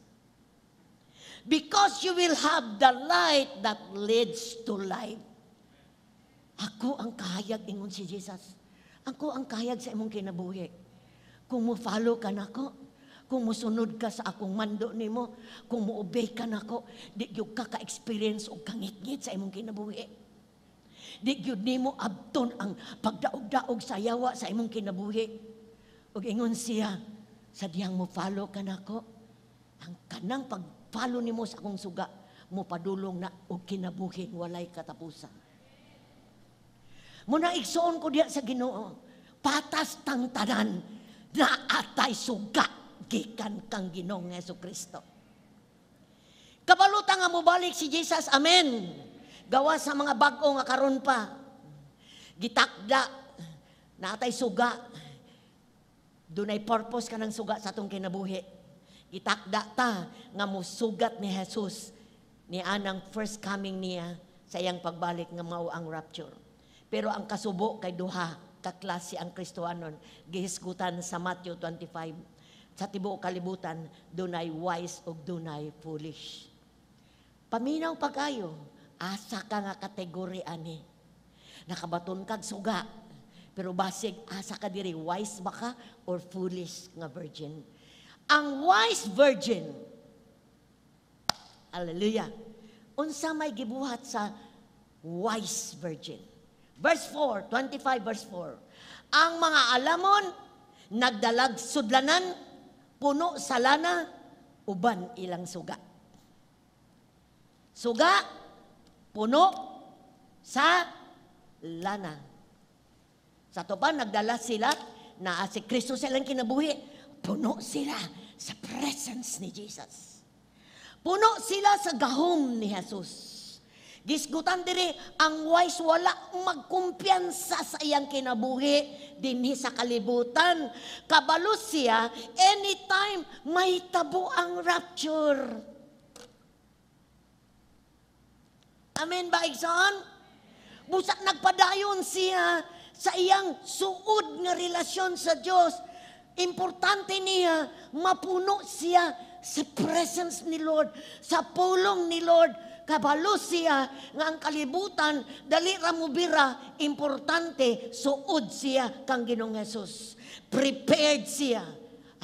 because you will have the light that leads to life." Ako ang kahayag, ingon si Jesus. Ako ang kahayag sa imong kinabuhi. Kung mo follow ka nako, kung musunod ka sa akong mando nimo, kung mo-obey ka nako, di gyud ka ka-experience og kangitngit sa imong kinabuhi. Di gyud nimo abton ang pagdaog-daog sa yawa sa imong kinabuhi. Ug ingon siya, sa diyang mo follow ka nako, ang kanang pag-follow nimo sa akong suga, mo padulong na og kinabuhi walay katapusan. Muna igsoon ko diya sa Ginoo, patas tang tanan na atay suga gikan kang Ginoong Hesus Kristo. Kabalutan nga mobalik si Jesus, amen. Gawa sa mga bag-o nga karon pa. Gitakda na atay suga. Dunay purpose ka ng suga sa atong kinabuhi. Gitakda ta nga musugat ni Jesus ni anang first coming niya sa iyang pagbalik nga mao ang rapture. Pero ang kasubo kay duha ka klase ang Kristohanon gihisgutan sa Matthew 25. Sa tibuok kalibutan, dunay wise ug dunay foolish. Paminaw pag-ayo, asa ka nga kategory ani? Nakabaton kag suga, pero basig asa ka diri, wise ba ka or foolish nga virgin? Ang wise virgin, hallelujah, unsa may gibuhat sa wise virgin? Verse 4, 25 verse 4. Ang mga alamon, nagdalag sudlanan, puno sa lana, uban ilang suga. Suga, puno sa lana. Sa tupan, nagdala sila na si Kristo silang kinabuhi. Puno sila sa presence ni Jesus. Puno sila sa gahom ni Jesus. Gisgutan diri ang wise wala magkumpiyansa sa iyang kinabuhi dinhi sa kalibutan. Kabalo siya anytime may tabo ang rapture. Amen ba, igsoon? Busa nagpadayon siya sa iyang suod nga relasyon sa Dios. Importante niya mapuno siya sa presence ni Lord, sa pulong ni Lord. Kabalo siya nga ang kalibutan dali ra mo bira, importante suod siya kang Ginoong Hesus. Prepared siya.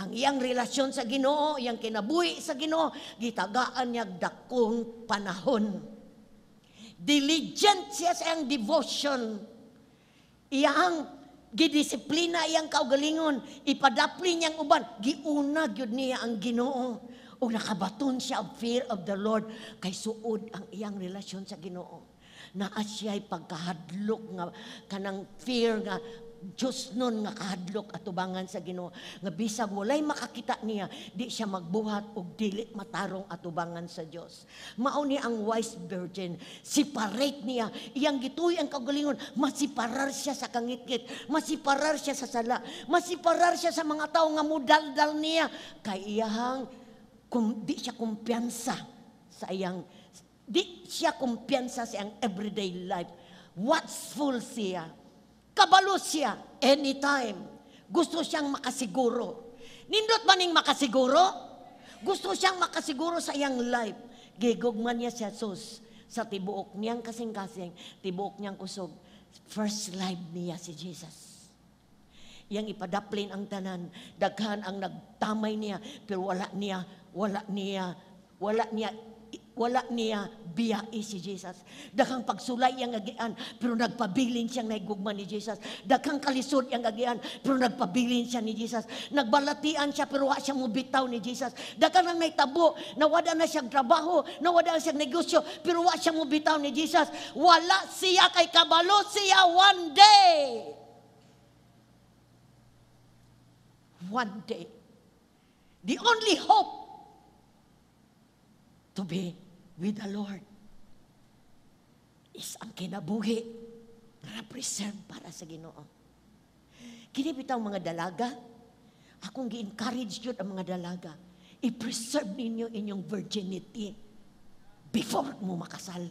Ang iyang relasyon sa Ginoo, iyang kinabuhi sa Ginoo, gitagaan niya dakong panahon. Diligent siya sa iyang devotion. Iyang gidisiplina iyang kaugalingon, ipadapli niyang uban, giuna gyud niya ang Ginoo. Ug nakabaton siya og fear of the Lord kay suod ang iyang relasyon sa Ginoo. Naa siya'y pagkahadlok nga kanang fear nga Diyos nun nga kahadlok atubangan sa Ginoo nga bisag walay makakita niya, di siya magbuhat og dili matarong atubangan sa Dios. Mao ni ang wise virgin. Separate niya iyang gituoy ang kaugalingon, masiparar siya sa kangitngit, masiparar siya sa sala, masiparar siya sa mga tawo nga mudaldal niya kay iyahang di siya kumpiyansa sa iyang di siya kumpiyansa sa iyang everyday life. Watchful siya. Kabalo siya anytime. Gusto siyang makasiguro. Nindot ba ning makasiguro? Gusto siyang makasiguro sa iyang life. Gigugman niya si Jesus sa tibuok niyang kasing-kasing, tibuok niyang kusog. First life niya si Jesus. Iyang ipadaplin ang tanan. Daghan ang nagtamay niya, pero wala niya, wala niya, wala niya, wala niya biyai si Jesus. Daghang pagsulay iyang agian, pero nagpabilin siyang naigugma ni Jesus. Daghang kalisod iyang agian, pero nagpabilin siya ni Jesus. Nagbalatian siya, pero wa siya mubitaw ni Jesus. Daghang nang naitabo, nawada na siyang trabaho, nawada na siyang negosyo, pero wa siya mubitaw ni Jesus. Wala siya kay kabalo siya one day. One day. The only hope to be with the Lord is ang kinabuhi nga preserve para sa Ginoo. Kini bitaw mga dalaga, akong gi-encourage jud ang mga dalaga, i-preserve ninyo inyong virginity before mo makasal.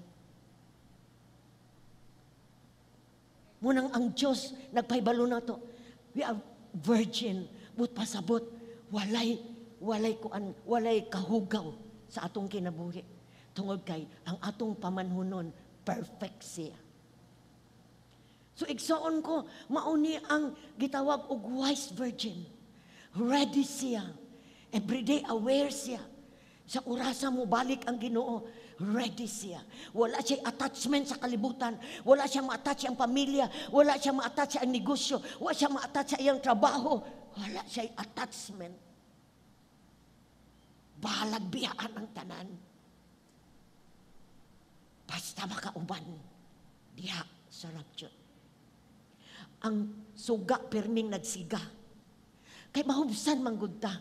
Munang ang Diyos nagpahibalo na to. We are virgin, but pasabot walay walay kuan, walay kahugaw sa atong kinabuhi. Tungod kay ang atong pamanhunon perfect siya. So igsoon ko, mauni ang gitawag og wise virgin. Ready siya. Everyday aware siya. Sa orasa mo balik ang Ginoo, ready siya. Wala siya attachment sa kalibutan. Wala siya ma-attach ang pamilya. Wala siya ma-attach ang negosyo. Wala siya ma-attach sa iyang trabaho. Wala siya attachment. Bahalag biyaan ang tanan. Basta makauban diha sa rapture. Ang suga pirming nagsiga. Kay mahubsan manggod ta.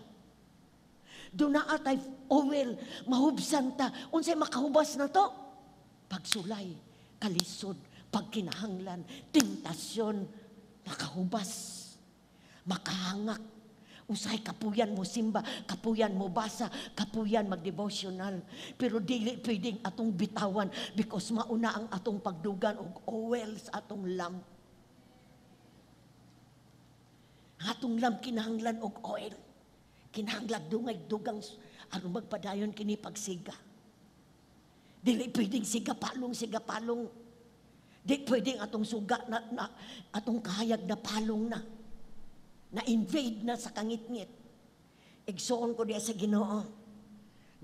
Doon na atay oil, mahubsan ta. Unsay makahubas na to? Pagsulay, kalisod, pagkinahanglan, tentasyon, makahubas, makahangak. Usay kapuyan mo simba, kapuyan mo basa, kapuyan magdevotional. Pero dili pwedeng atong bitawan because mauna ang atong pagdugan og oil sa atong lamp. Atong lamp kinahanglan og oil. Kinahanglan dungay dugang aron magpadayon kini pagsiga. Dili pwedeng siga palong, siga palong. Di pwedeng atong suga na atong kahayag na palong na. Na-invade na sa kangitngit. Igsoon ko diya sa Ginoo.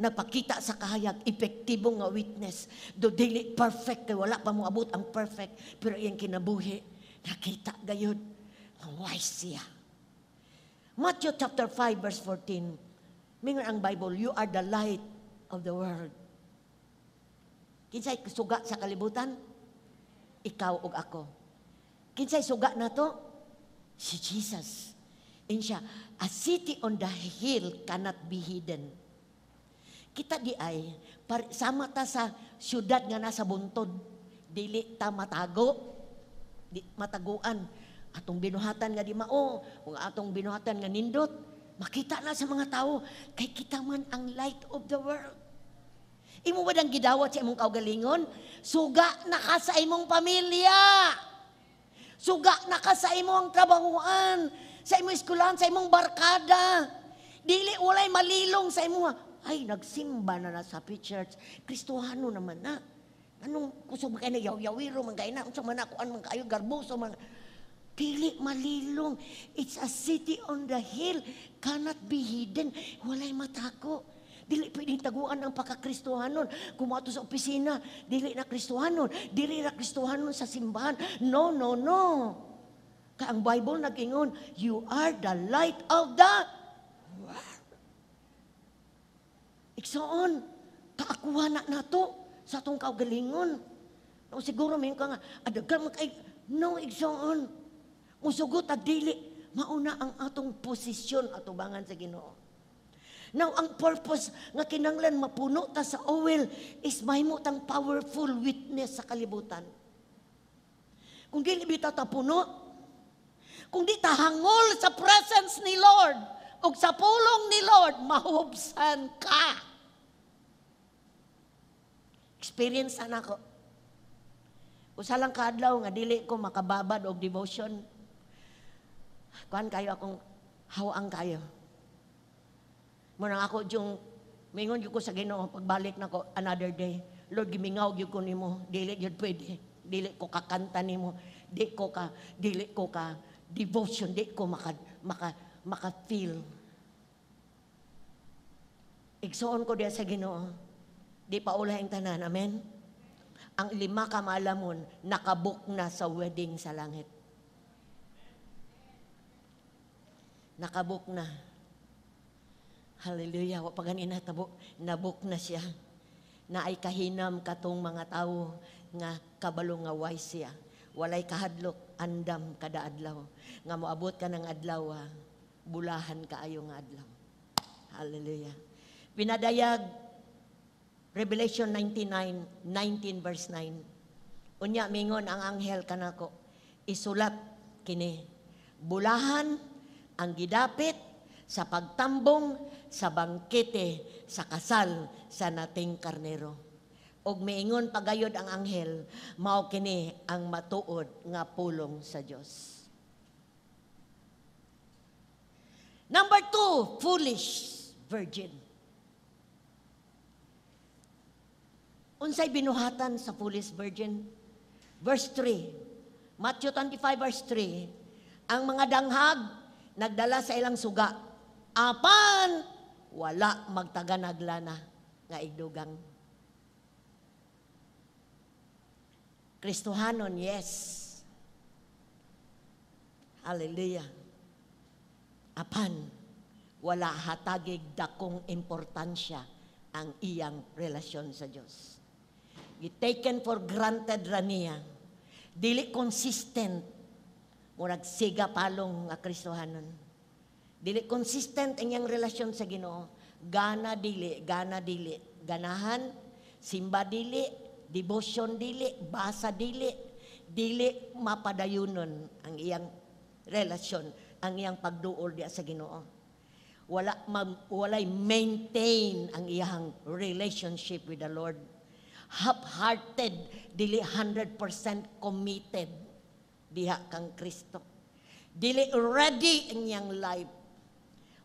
Nagpakita sa kahayag, epektibo nga witness. Do dili perfect, kay wala pa moabot ang perfect, pero iyang kinabuhi, nakita gayud nga wise siya. Matthew chapter 5 verse 14. Mingon ang Bible, you are the light of the world. Kinsay suga sa kalibutan? Ikaw ug ako. Kinsay suga nato? Si Jesus. In siya, a city on the hill cannot be hidden. Kita di ay, sama ta sa syudad nga nasa buntod. Dili ta matago, di mataguan. Atong binuhatan nga di mao, o atong binuhatan nga nindot, makita na sa mga tao, kay kita man ang light of the world. Imo ba dang gidawat sa imong kaugalingon? Suga na ka sa imong pamilya. Suga na ka sa imong trabahuan, sa imong eskwelahan, sa imong barkada. Dili walay malilong sa imo. Ay, nagsimba na na sa Happy Church. Kristohano naman na. Anong kusog man kayo na yaw-yawiro man kayo na, unsa man ako, man kayo, garboso man. Dili malilong. It's a city on the hill. cannot be hidden. Walay matako. Dili pwedeng taguan ang pagkakristohanon. Kung moadto sa opisina, dili na Kristohanon. Dili na Kristohanon sa simbahan. No, no, no. Kay ang Bible nag-ingon, "You are the light of the world." Igsoon, kaakuha na nato sa atong kaugalingon. No, siguro may ka nga, adagan man kay, no, igsoon. Musugot ag dili, mauna ang atong posisyon atubangan sa Ginoo. Now, ang purpose nga kinanglan mapuno ta sa oil is mahimo tang powerful witness sa kalibutan. Kung dili bitaw ta puno, kung di ta hangol sa presence ni Lord ug sa pulong ni Lord, mahubsan ka. Experience na nako. Usa lang kaadlaw nga dili ko makababad og devotion. Kuan kayo, akong hawang kayo. Mao nang ako yung mingon gyud ko sa Ginoo pagbalik nako another day. "Lord, gimingaw gyud ko nimo, dili gyud pwede. Dili ko kakanta nimo, dili ko ka devotion, di ko maka maka maka feel." Igsuon ko diya sa Ginoo. Di pa ulahi ang tanan, amen? Ang lima ka maalamon, nakabook na sa wedding sa langit. Nakabook na. Hallelujah. Wa pa gani natabo, nabook na siya. Naay kahinam katong mga tawo nga kabalo nga wise siya. Walay kahadlok, andam kada adlaw. Nga moabot ka ng adlaw, bulahan kaayo nga adlaw. Hallelujah. Pinadayag Revelation 99, 19 verse 9. Unya mingon ang anghel kanako, "Isulat kini. Bulahan ang gidapit sa pagtambong sa bangkete sa kasal sa Nating Karnero." Og miingon pagayod ang anghel, "Mao kini ang matuod nga pulong sa Dios." Number 2, foolish virgin. Unsay binuhatan sa foolish virgin? Verse 3, Matthew 25 verse 3, ang mga danghag nagdala sa ilang suga, apan wala magtaganag lana nga igdugang. Kristohanon, yes. Hallelujah. Apan, wala hatagig dakong importansya ang iyang relasyon sa Diyos. Taken for granted ra niya. Dili consistent. Murag siga palong nga Kristohanon. Dili consistent ang iyang relasyon sa Ginoo. Gana dili, gana dili. Ganahan, simba dili, devotion dili, basa dili, dili mapadayunon ang iyang relasyon, ang iyang pagduol diya sa Ginoo. Wala walay maintain ang iyang relationship with the Lord. Half-hearted, dili 100% committed diha kang Kristo. Dili ready ang iyang life.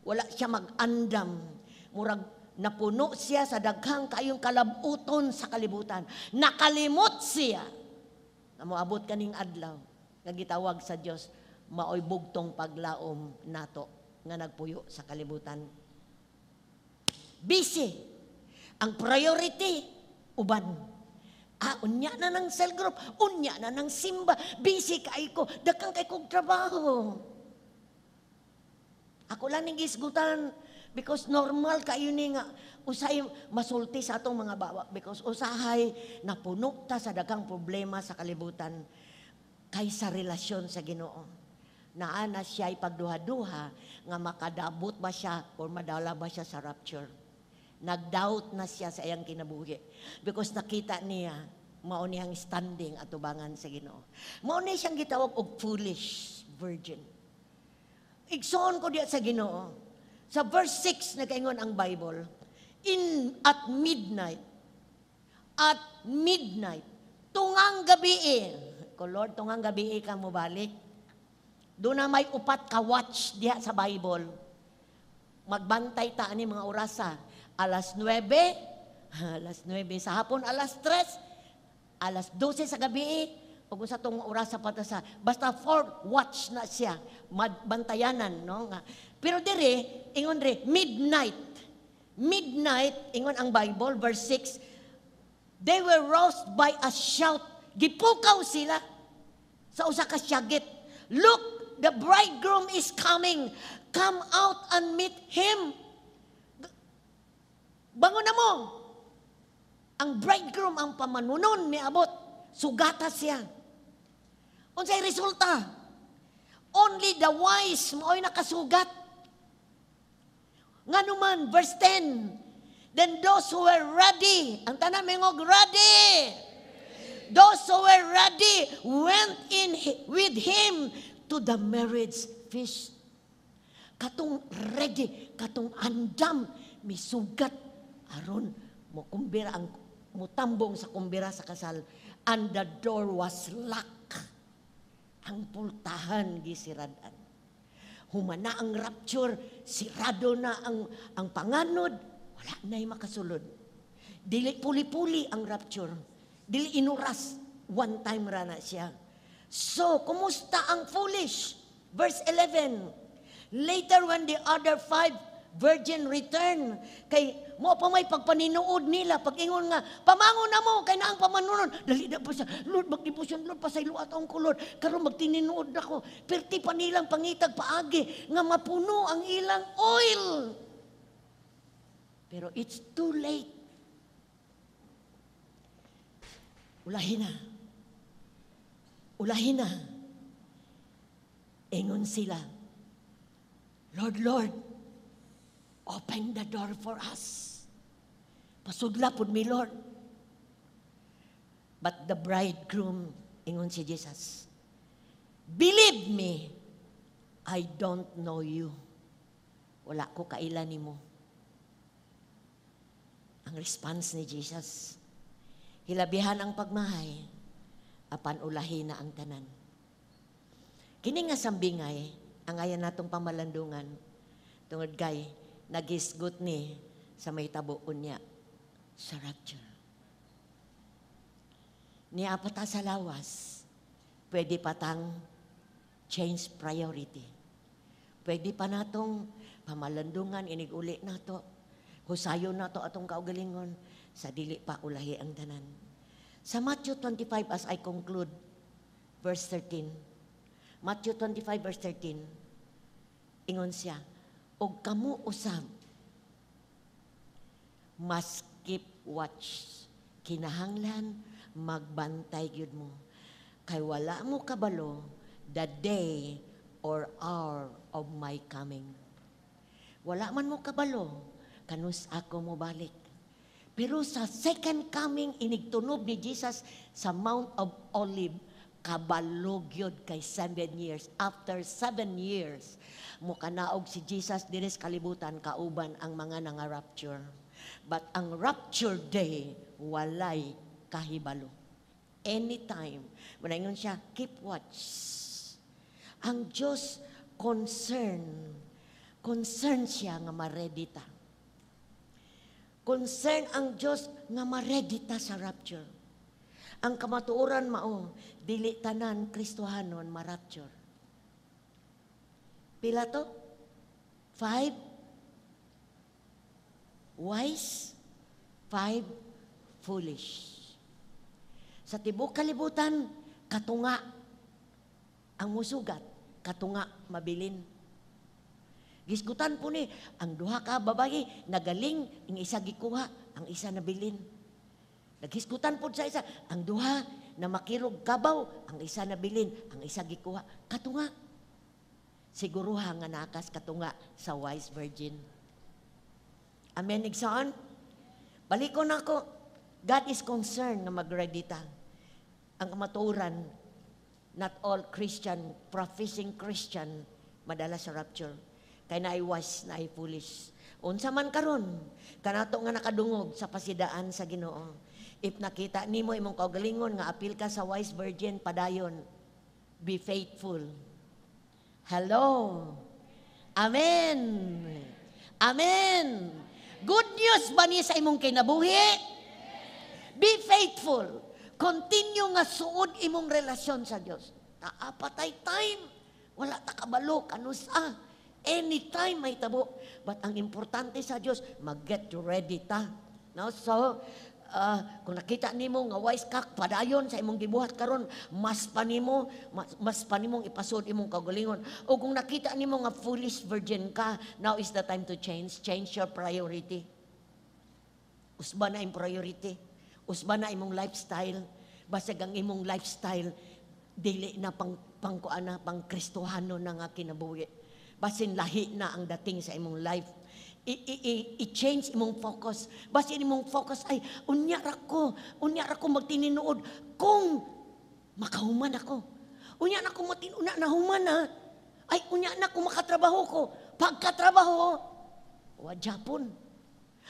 Wala siya mag-andam. Murag napuno siya sa daghang kayong kalabuton sa kalibutan. Nakalimot siya. Na moabot kaning adlaw nga gitawag sa Dios, maoy bugtong paglaom nato nga nagpuyo sa kalibutan. Busy. Ang priority, uban. Unya na ng cell group, unya na ng simba, busy kay ko, daghang kay kog trabaho. Ako lang ning gisgutan because normal kayo ni nga usay masulti sa atong mga bawa because usahay napuno ta sa daghang problema sa kalibutan kaysa relasyon sa Ginoo. Naa na siya ipagduha-duha nga makadabot ba siya or madala ba siya sa rapture. Nag-doubt na siya sa iyang kinabuhi because nakita niya mao niyang standing atubangan sa Ginoo. Mao ni siyang gitawag og foolish virgin. Igsoon ko diya sa Ginoo. Sa verse 6 nagaingon ang Bible, in at midnight, tungang gabi. Ko Lord, tungang gabi ka mo balik. Doon na may upat ka watch diha sa Bible. Magbantay ta ani mga orasa. Alas 9, alas 9 sa hapon, alas 3, alas 12 sa gabi, ug sa tong orasa pa ta sa basta fourth watch na siya, bantayanan, no, nga Pero dire, ingon dire, midnight. Midnight, ingon ang Bible, verse 6, they were roused by a shout. Gipukaw sila sa usa ka syagit. "Look, the bridegroom is coming. Come out and meet him." Bangon na mo. Ang bridegroom, ang pamanunon, miabot. Sugata siya. Unsay resulta? Only the wise mao'y nakasugat. Ngano man, verse 10, then those who were ready, ang tanan moingog, "Ready." Those who were ready went in with him to the marriage feast. Katong ready, katong andam, misugat, aron mo kumbira ang mutambong sa kumbira sa kasal, and the door was locked. Ang pultahan gisiradan. Humana ang rapture, sirado na ang panganod, wala na'y makasulod. Dili puli-puli ang rapture. Dili inuras, one time ra na siya. So, kumusta ang foolish? Verse 11. Later when the other five virgin return, kay mo pa may pagpaninuod nila, pag ingon nga, "Pamangon na mo, kay naa ang pamanunon." Dali na po siya, "Lord, magdebosyon, Lord, pasaylo atong ko, Lord. Karon magtininuod ako." Perti pa nilang pangitag paagi, nga mapuno ang ilang oil. Pero it's too late. Ulahin na. Ulahin na. Ingon sila, "Lord, Lord, open the door for us. Pasudla pud mi, Lord." But the bridegroom, ingon si Jesus, "Believe me, I don't know you. Wala ko kaila nimo." Ang response ni Jesus, hilabihan ang pagmahay, apan ulahi na ang tanan. Kini nga sambingay, ang ayan natong pamalandungan, tungod kay nagisgot ni sa may tabo unya sa rapture. Nia pa ta sa lawas, pwede pa tang change priority. Pwede pa natong pamalandungan, inig-uli nato. Husayon nato atong kaugalingon, sa dili pa ulahi ang tanan. Sa Matthew 25, as I conclude, verse 13. Matthew 25, verse 13. Ingon siya, "Og kamo usab, must keep watch." Kinahanglan magbantay gyud mo. Kay wala mo kabalo the day or hour of my coming. Wala man mo kabalo kanus ako mo balik. Pero sa second coming, inigtunob ni Jesus sa Mount of Olive, kabalo gyud kay 7 years. After 7 years, mukanaog si Jesus diri sa kalibutan kauban ang mga nanga-rapture. But ang rapture day, walay kahibalo. Anytime. Manaingon siya, "Keep watch." Ang Diyos concern. Concern siya nga ma-ready ta. Concern ang Diyos nga ma-ready ta sa rapture. Ang kamatuoran mao, dili tanan Kristohanon ma-rapture. Pila to? Five wise, five foolish. Sa tibok kalibutan, katunga ang musugat, katunga mabilin. Gisgutan po ni, ang duha ka babayi, nagaling, ang isa gikuha, ang isa nabilin. Naghisgutan po sa isa, ang duha na makirog kabaw, ang isa nabilin, ang isa gikuha. Katunga. Siguruha nga nakas katunga sa wise virgin. Amen, igsoon? Balikon ako. God is concerned nga mag-ready ta. Ang kamatuoran, not all Christian, professing Christian, madala sa rapture. Kay naay wise, naay foolish. Unsa man karon, kanato nga nakadungog sa pasidaan sa Ginoo. If nakita nimo imong kaugalingon nga apil ka sa wise virgin, padayon. Be faithful. Hello. Amen. Amen. Good news ba ni sa imong kinabuhi? Be faithful. Continue nga suod imong relasyon sa Dios. Naa pa tay time. Wala ta kabalo kanusa. Anytime may tabo. But ang importante sa Dios, mag-get ready ta. No? So, kung nakita nimo nga wise ka, padayon sa imong gibuhat karon, mas pa nimong ipasod imong kaugalingon. O kung nakita nimo nga foolish virgin ka, now is the time to change. Change your priority. Usba na imong priority. Usba na imong lifestyle. Basig ang imong lifestyle dili na pang pang Kristohano na nga kinabuhi. Basin lahi na ang dating sa imong life. I-change imong focus. Basin imong focus ay unya ra ko magtininuod kung makahuman ako. Unya na ko una nahuman na. Ay, unya na ko makatrabaho ko. Pagkatrabaho, wa japon.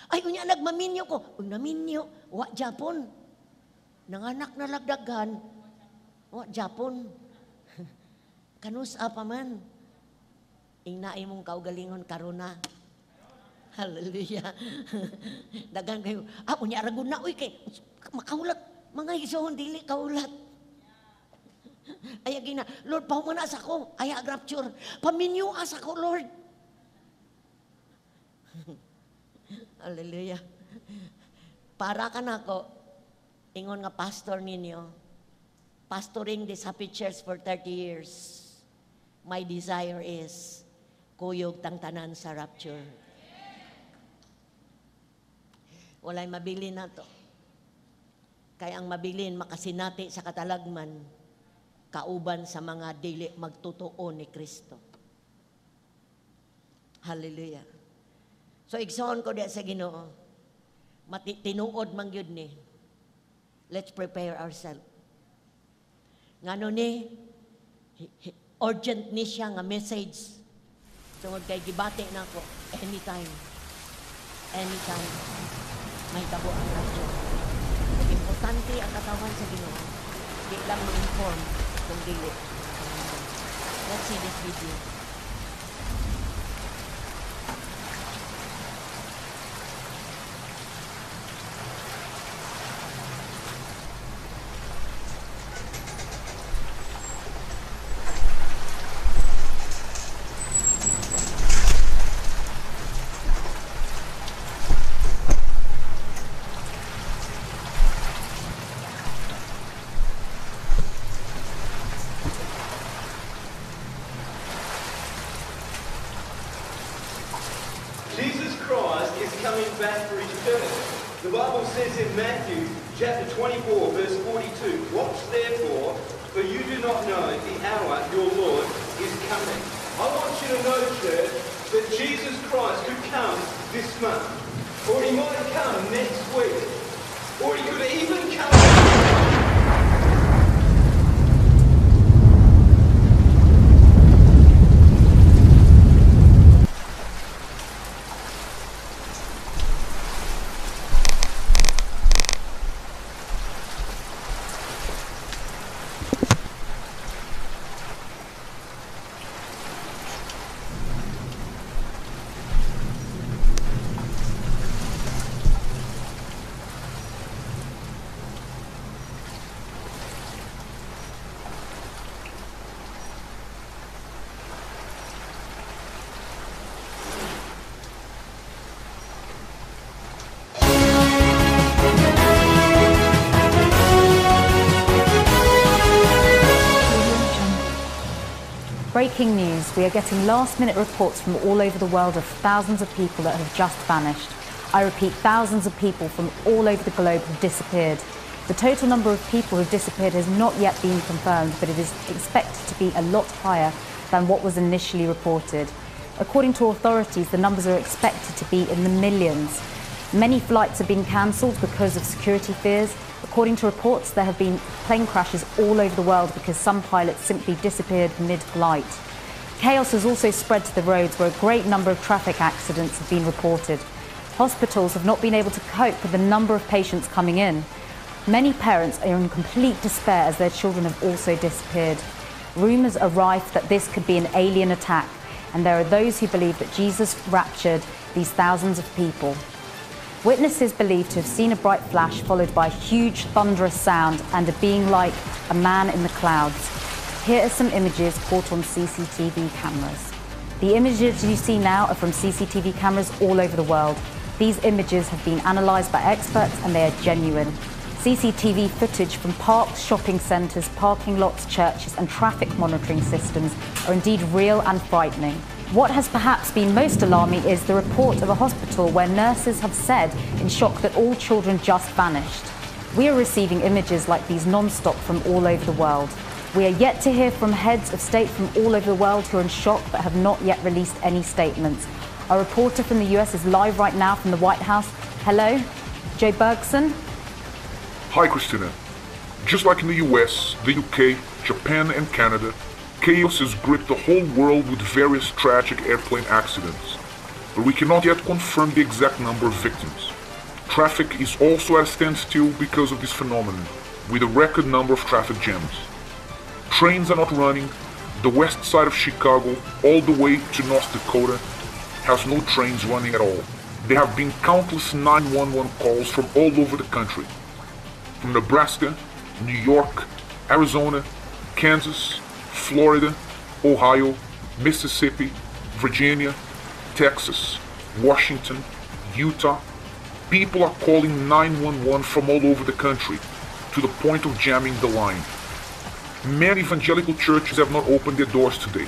Ay, unya nagmaminyo ko. Naminyo, wa japon. Nanganak na lagdagan, wa japon. Kanus pa man. Ingna imong kaugalingon karon na. Hallelujah. Dagan kayo. Unya ra na uy kay makahulat. Mga igsoon dili kahulat. Ay gina, Lord, pahumana sa ko. Ay rapture. Paminyo asa ko, Lord. Hallelujah. Para ka nako, ingon nga pastor ninyo, pastoring this happy church for 30 years. My desire is kuyog tang tanan sa rapture. Walay mabilin na to. Kaya ang mabilin, makasinati sa katalagman, kauban sa mga dili magtotoo ni Kristo. Hallelujah. So igsoon ko diya sa Ginoo, tinuod man gyud ni. Let's prepare ourselves. Ngano ni, urgent ni siya nga message. Tungod kay gibati na ako, anytime. Anytime. May tabo ang rapture. Importante ang katawan sa Ginoo. Di lang ma-inform kung dili. Let's see this video. Back for his church. The Bible says in Matthew chapter 24 verse 42, "Watch therefore, for you do not know the hour your Lord is coming." I want you to know, church, that Jesus Christ could come this month, or he might come next week, or he could even come. Breaking news, we are getting last-minute reports from all over the world of thousands of people that have just vanished. I repeat, thousands of people from all over the globe have disappeared. The total number of people who have disappeared has not yet been confirmed, but it is expected to be a lot higher than what was initially reported. According to authorities, the numbers are expected to be in the millions. Many flights have been cancelled because of security fears. According to reports, there have been plane crashes all over the world because some pilots simply disappeared mid-flight. Chaos has also spread to the roads, where a great number of traffic accidents have been reported. Hospitals have not been able to cope with the number of patients coming in. Many parents are in complete despair as their children have also disappeared. Rumours are rife that this could be an alien attack, and there are those who believe that Jesus raptured these thousands of people. Witnesses believe to have seen a bright flash followed by a huge thunderous sound and a being like a man in the clouds. Here are some images caught on CCTV cameras. The images you see now are from CCTV cameras all over the world. These images have been analysed by experts and they are genuine. CCTV footage from parks, shopping centres, parking lots, churches and traffic monitoring systems are indeed real and frightening. What has perhaps been most alarming is the report of a hospital where nurses have said in shock that all children just vanished. We are receiving images like these non-stop from all over the world. We are yet to hear from heads of state from all over the world who are in shock but have not yet released any statements. Our reporter from the US is live right now from the White House. Hello, Joe Bergson. Hi, Christina. Just like in the US, the UK, Japan and Canada, chaos has gripped the whole world with various tragic airplane accidents. But we cannot yet confirm the exact number of victims. Traffic is also at a standstill because of this phenomenon, with a record number of traffic jams. Trains are not running. The west side of Chicago, all the way to North Dakota, has no trains running at all. There have been countless 911 calls from all over the country. From Nebraska, New York, Arizona, Kansas, Florida, Ohio, Mississippi, Virginia, Texas, Washington, Utah. People are calling 911 from all over the country, to the point of jamming the line. Many evangelical churches have not opened their doors today,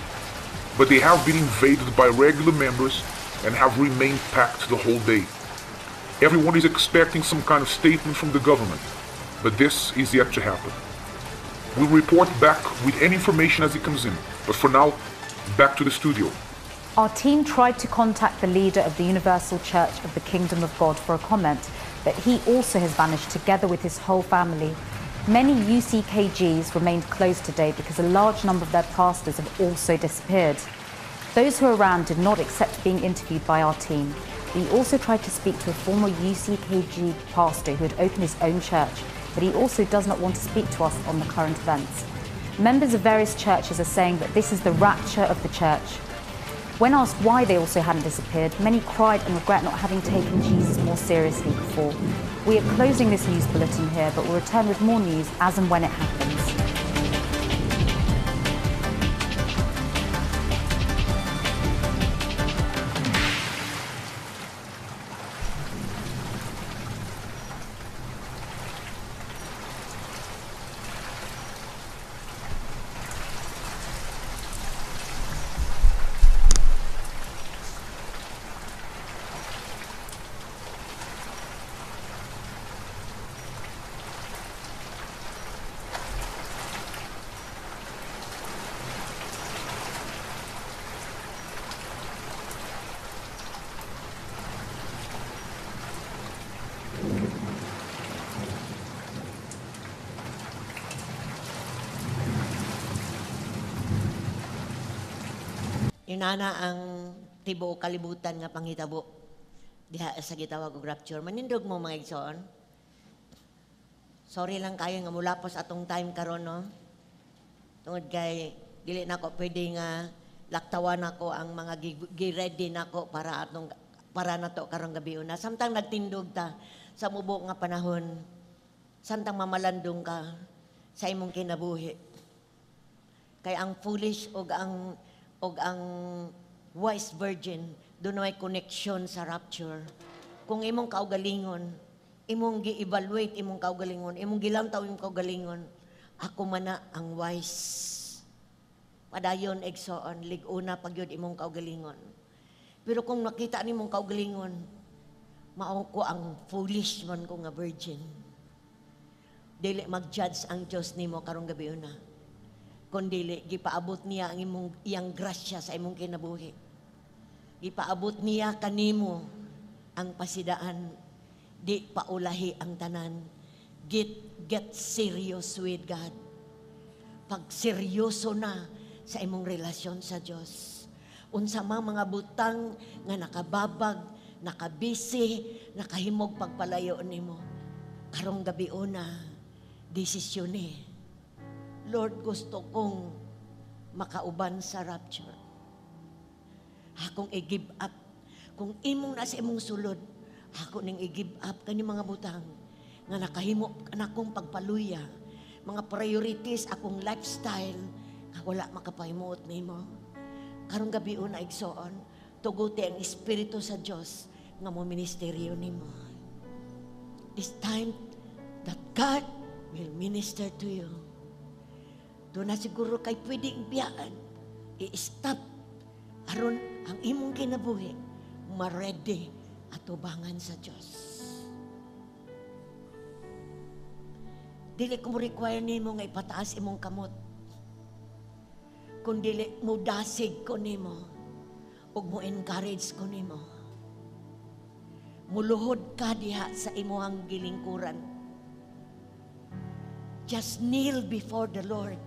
but they have been invaded by regular members and have remained packed the whole day. Everyone is expecting some kind of statement from the government, but this is yet to happen. We'll report back with any information as it comes in, but for now, back to the studio. Our team tried to contact the leader of the Universal Church of the Kingdom of God for a comment, but he also has vanished together with his whole family. Many UCKGs remained closed today because a large number of their pastors have also disappeared. Those who were around did not accept being interviewed by our team. We also tried to speak to a former UCKG pastor who had opened his own church, but he also does not want to speak to us on the current events. Members of various churches are saying that this is the rapture of the church. When asked why they also hadn't disappeared, many cried and regret not having taken Jesus more seriously before. We are closing this news bulletin here, but we'll return with more news as and when it happens. Inana ang tibuok kalibutan nga panghitabo diha sa gitawag og rapture. Manindog mo mga igsoon. Sorry lang kayo nga mulapos atong time karon, no. Tungod kay dili nako pwede nga laktawan nako ang mga gi-ready nako para atong para nato karong gabi una. Samtang nagtindog ta sa mubo nga panahon, samtang mamalandong ka sa imong kinabuhi. Kay ang foolish og ang wise virgin, doon may connection sa rapture. Kung imong kaugalingon, imong gi-evaluate imong kaugalingon, imong gilantaw imong kaugalingon, ako man na ang wise. Padayon, igsoon, lig-una pagyud imong kaugalingon. Pero kung nakita nimong kaugalingon, mao ko ang foolish man ko nga virgin. Dili mag-judge ang Dios nimo karong gabi una. Kundili, gipaabot niya ang imong iyang grasya sa imong kinabuhi. Gipaabot niya kanimo ang pasidaan, di paulahi ang tanan. Get serious with God. Pag seryoso na sa imong relasyon sa Dios, unsa man mga butang nga nakababag, nakabisi, nakahimog pagpalayo nimo. Karong gabi una, desisyon ni. Lord, gusto kong makauban sa rapture. Akong i-give up. Kung imong nasa imong sulod, ako ning i-give up kani mga butang nga nakahimo kanakong pagpaluya, mga priorities, akong lifestyle, nga wala makapahimuot nimo. Karong gabi una, igsoon, tuguti ang Espiritu sa Dios nga mo ministeryo nimo. This time that God will minister to you. Doon na siguro kay pwedeng biyaan, i-stop aron ang imong kinabuhi ma-ready atubangan sa Dios. Dili ko mo require nimo nga ipataas imong kamot. Kung dili mo dasig ko nimo ug mo encourage ko nimo. Muluhod ka diha sa imuhang gilingkuran. Just kneel before the Lord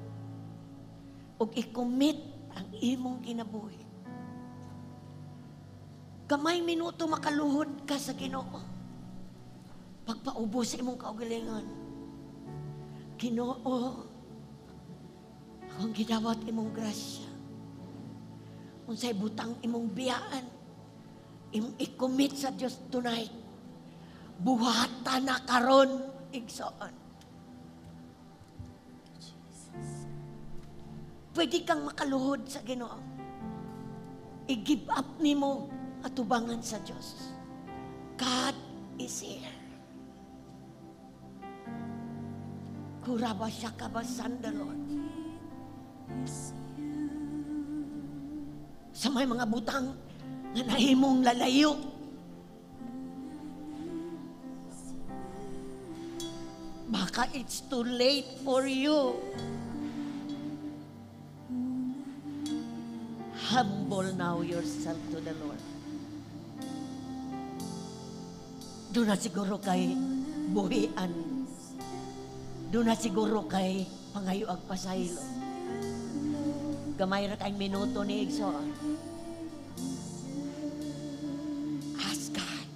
ug i-commit ang imong kinabuhi. Gamay minuto makaluhod ka sa Ginoo. Pagpaubos sa imong kaugalingon. Ginoo, akong gidawat imong grasya. Unsay butang imong biyaan, imong i-commit sa Dios tonight. Buhata na karon, igsoon. Pwede kang makaluhod sa Ginoo. I-give up nimo atubangan sa Dios. God is here. Kuraba siya kabasan the Lord. Sa may mga butang nga nahimong lalayo. Baka it's too late for you. Humble now yourself to the Lord. Doon na siguro kay buhian. Doon na siguro kay pangayo ag pasaylo. Gamay ra kay minuto ni igsoon. Ask God.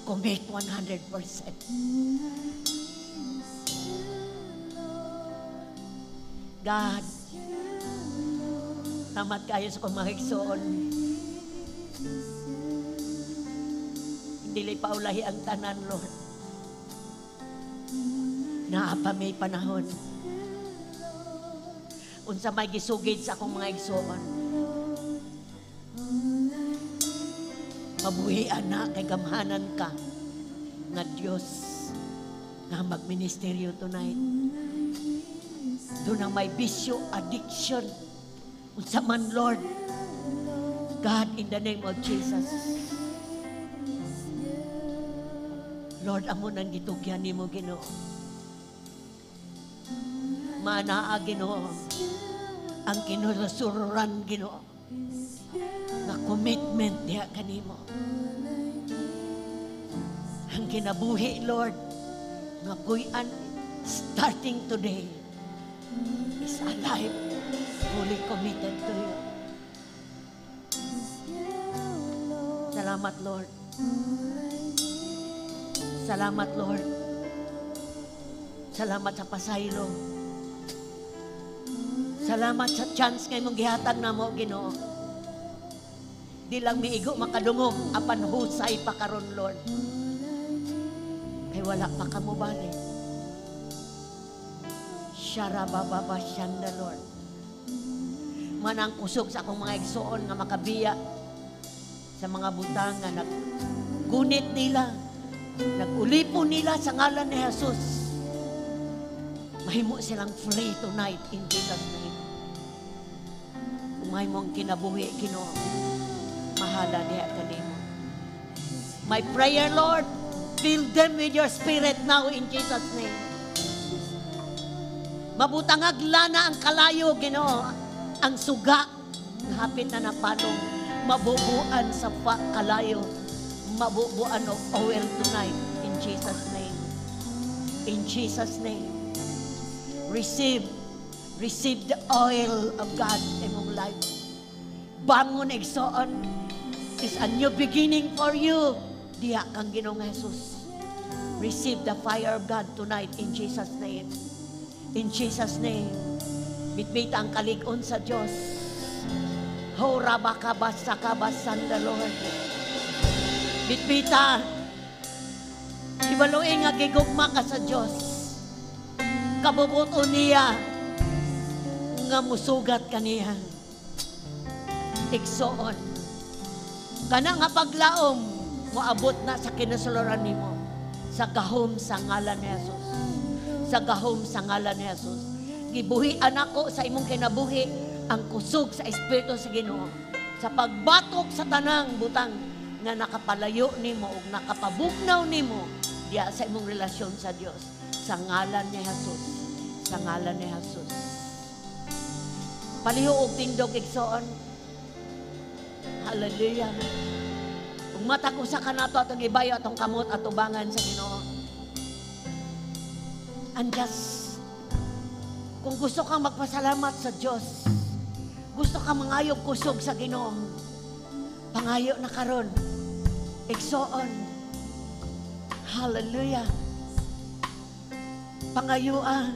Commit 100%. God, tamat kayo sa kong mga igsoon. Dili pa ulahi ang tanan, Lord. Naa pa may panahon. Unsa may gisugid sa akong mga igsoon. Mabuhian na kay gamhanan ka nga Dios nga magministeryo tonight. Doon ang may bisyo, addiction. Unsa man, Lord, God, in the name of Jesus. Lord, amo nang gitugyan nimo, Ginoo. Manaa, Ginoo, ang kinurasuran, Ginoo, na commitment niya kanimo. Ang kinabuhi, Lord, nga kuyan, starting today, is alive, fully committed to you. Salamat, Lord. Salamat, Lord. Salamat sa pasaylo. Salamat sa chance nga imong gihatag namo, Ginoo. Di lang miigo makadungog apan husay pa karon, Lord. Kay wala pa kamo bali. Sharabababa shanda, Lord. Manang kusog sa akong mga igsoon nga makabiya sa mga butang nga naggunit nila, nag-ulipo nila sa ngalan ni Jesus. Mahimo silang free tonight in Jesus' name. Kung mahimo ang kinabuhi, Ginoo, mahala niya kanimo. My prayer, Lord, fill them with your spirit now in Jesus' name. Mabutangag lana ang kalayo, Ginoo, ang suga, hapit na napalong, mabubuan sa kalayo, mabubuan of oil tonight in Jesus' name. In Jesus' name. Receive, receive the oil of God in mong life. Bangon igsoon is a new beginning for you. Diha kang Ginoong Jesus. Receive the fire of God tonight in Jesus' name. In Jesus' name. Bitbita ang kalig-on sa Diyos. Ho rabakabasakabasan the Lord. Bitbita. Ibaluin nga gigugma ka sa Diyos. Kabubuto niya nga musugat kaniya. Igsoon. Kana nga paglaom, moabot na sa kinasuluran nimo. Sa gahom sa ngalan ni Jesus. Sa gahom sa ngalan ni Jesus. Gibuhian ako sa imong kinabuhi ang kusog sa Espiritu sa Ginoo. Sa pagbatok sa tanang butang nga nakapalayo nimo ug nakapabugnaw nimo diya sa imong relasyon sa Dios. Sa ngalan ni Jesus. Sa ngalan ni Jesus. Palihog og tindog, igsoon. Hallelujah. Kung matag usa kanato atong ibayo atong kamot atubangan sa Ginoo. And just, kung gusto kang magpasalamat sa Diyos, gusto kang mangayog kusog sa Ginoo, pangayo na karon. Igsoon. Hallelujah. Pangayua.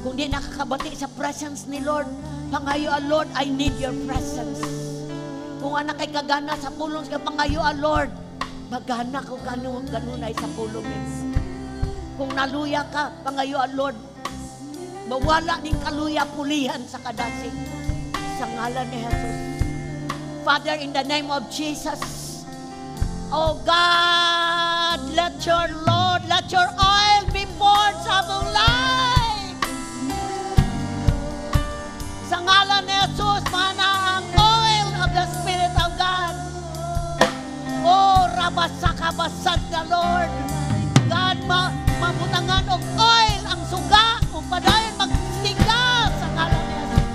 Kung di nakakabati sa presence ni Lord, pangayo, "Lord, I need your presence." Kung anak kay kagana sa pulong, sa pangayo, "Lord, magana ko kanunay sa pulong nimo." Kung naluya ka, pangayo, "Lord, mawala ning kaluya, pulihan sa kadasig." Sa ngalan ni Jesus. Father, in the name of Jesus, oh God, let your Lord, let your oil be poured sa among life. Sa ngalan ni Jesus, mana ang oil of the Spirit of God. Oh, rabasaka basag na Lord. God, mabutangan og oil ang suga ug padayon magsiga sa ngalan ni Jesus.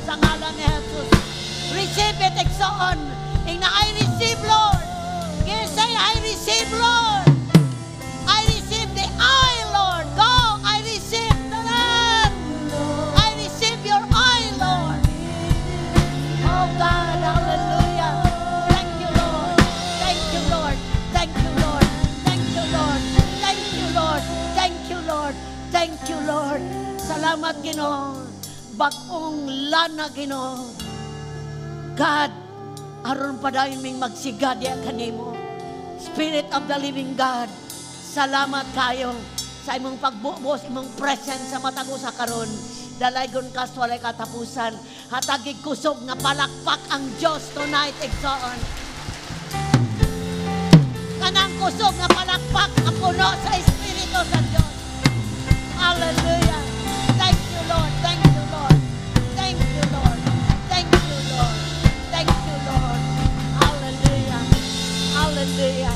Sa ngalan ni Jesus. Receive it, igsoon. Ingna, "I receive, Lord." You say, "I receive, Lord. I receive the oil, Lord." Go, I receive the Lord. I receive your oil, Lord. Oh God, hallelujah. Thank you, Lord. Thank you, Lord. Thank you, Lord. Thank you, Lord. Thank you, Lord. Thank you, Lord. Thank you, Lord. Salamat, Ginoo. Bag-ong lana, Ginoo. God, aron padayon ming magsiga diya kanimo. Spirit of the living God, salamat kayo sa imong pagbubos, imong presence sa matag usa karon. Dalaygon ka sa walay katapusan. Hatagig kusog nga palakpak ang Diyos tonight, igsoon. Kanang kusog nga palakpak nga puno sa Espiritu sa Diyos. Hallelujah. Thank you, Lord. Thank you, Lord. Thank you, Lord. Thank you, Lord. Thank you, Lord. Hallelujah. Hallelujah.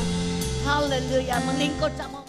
Hallelujah. Manglingkod sa mo.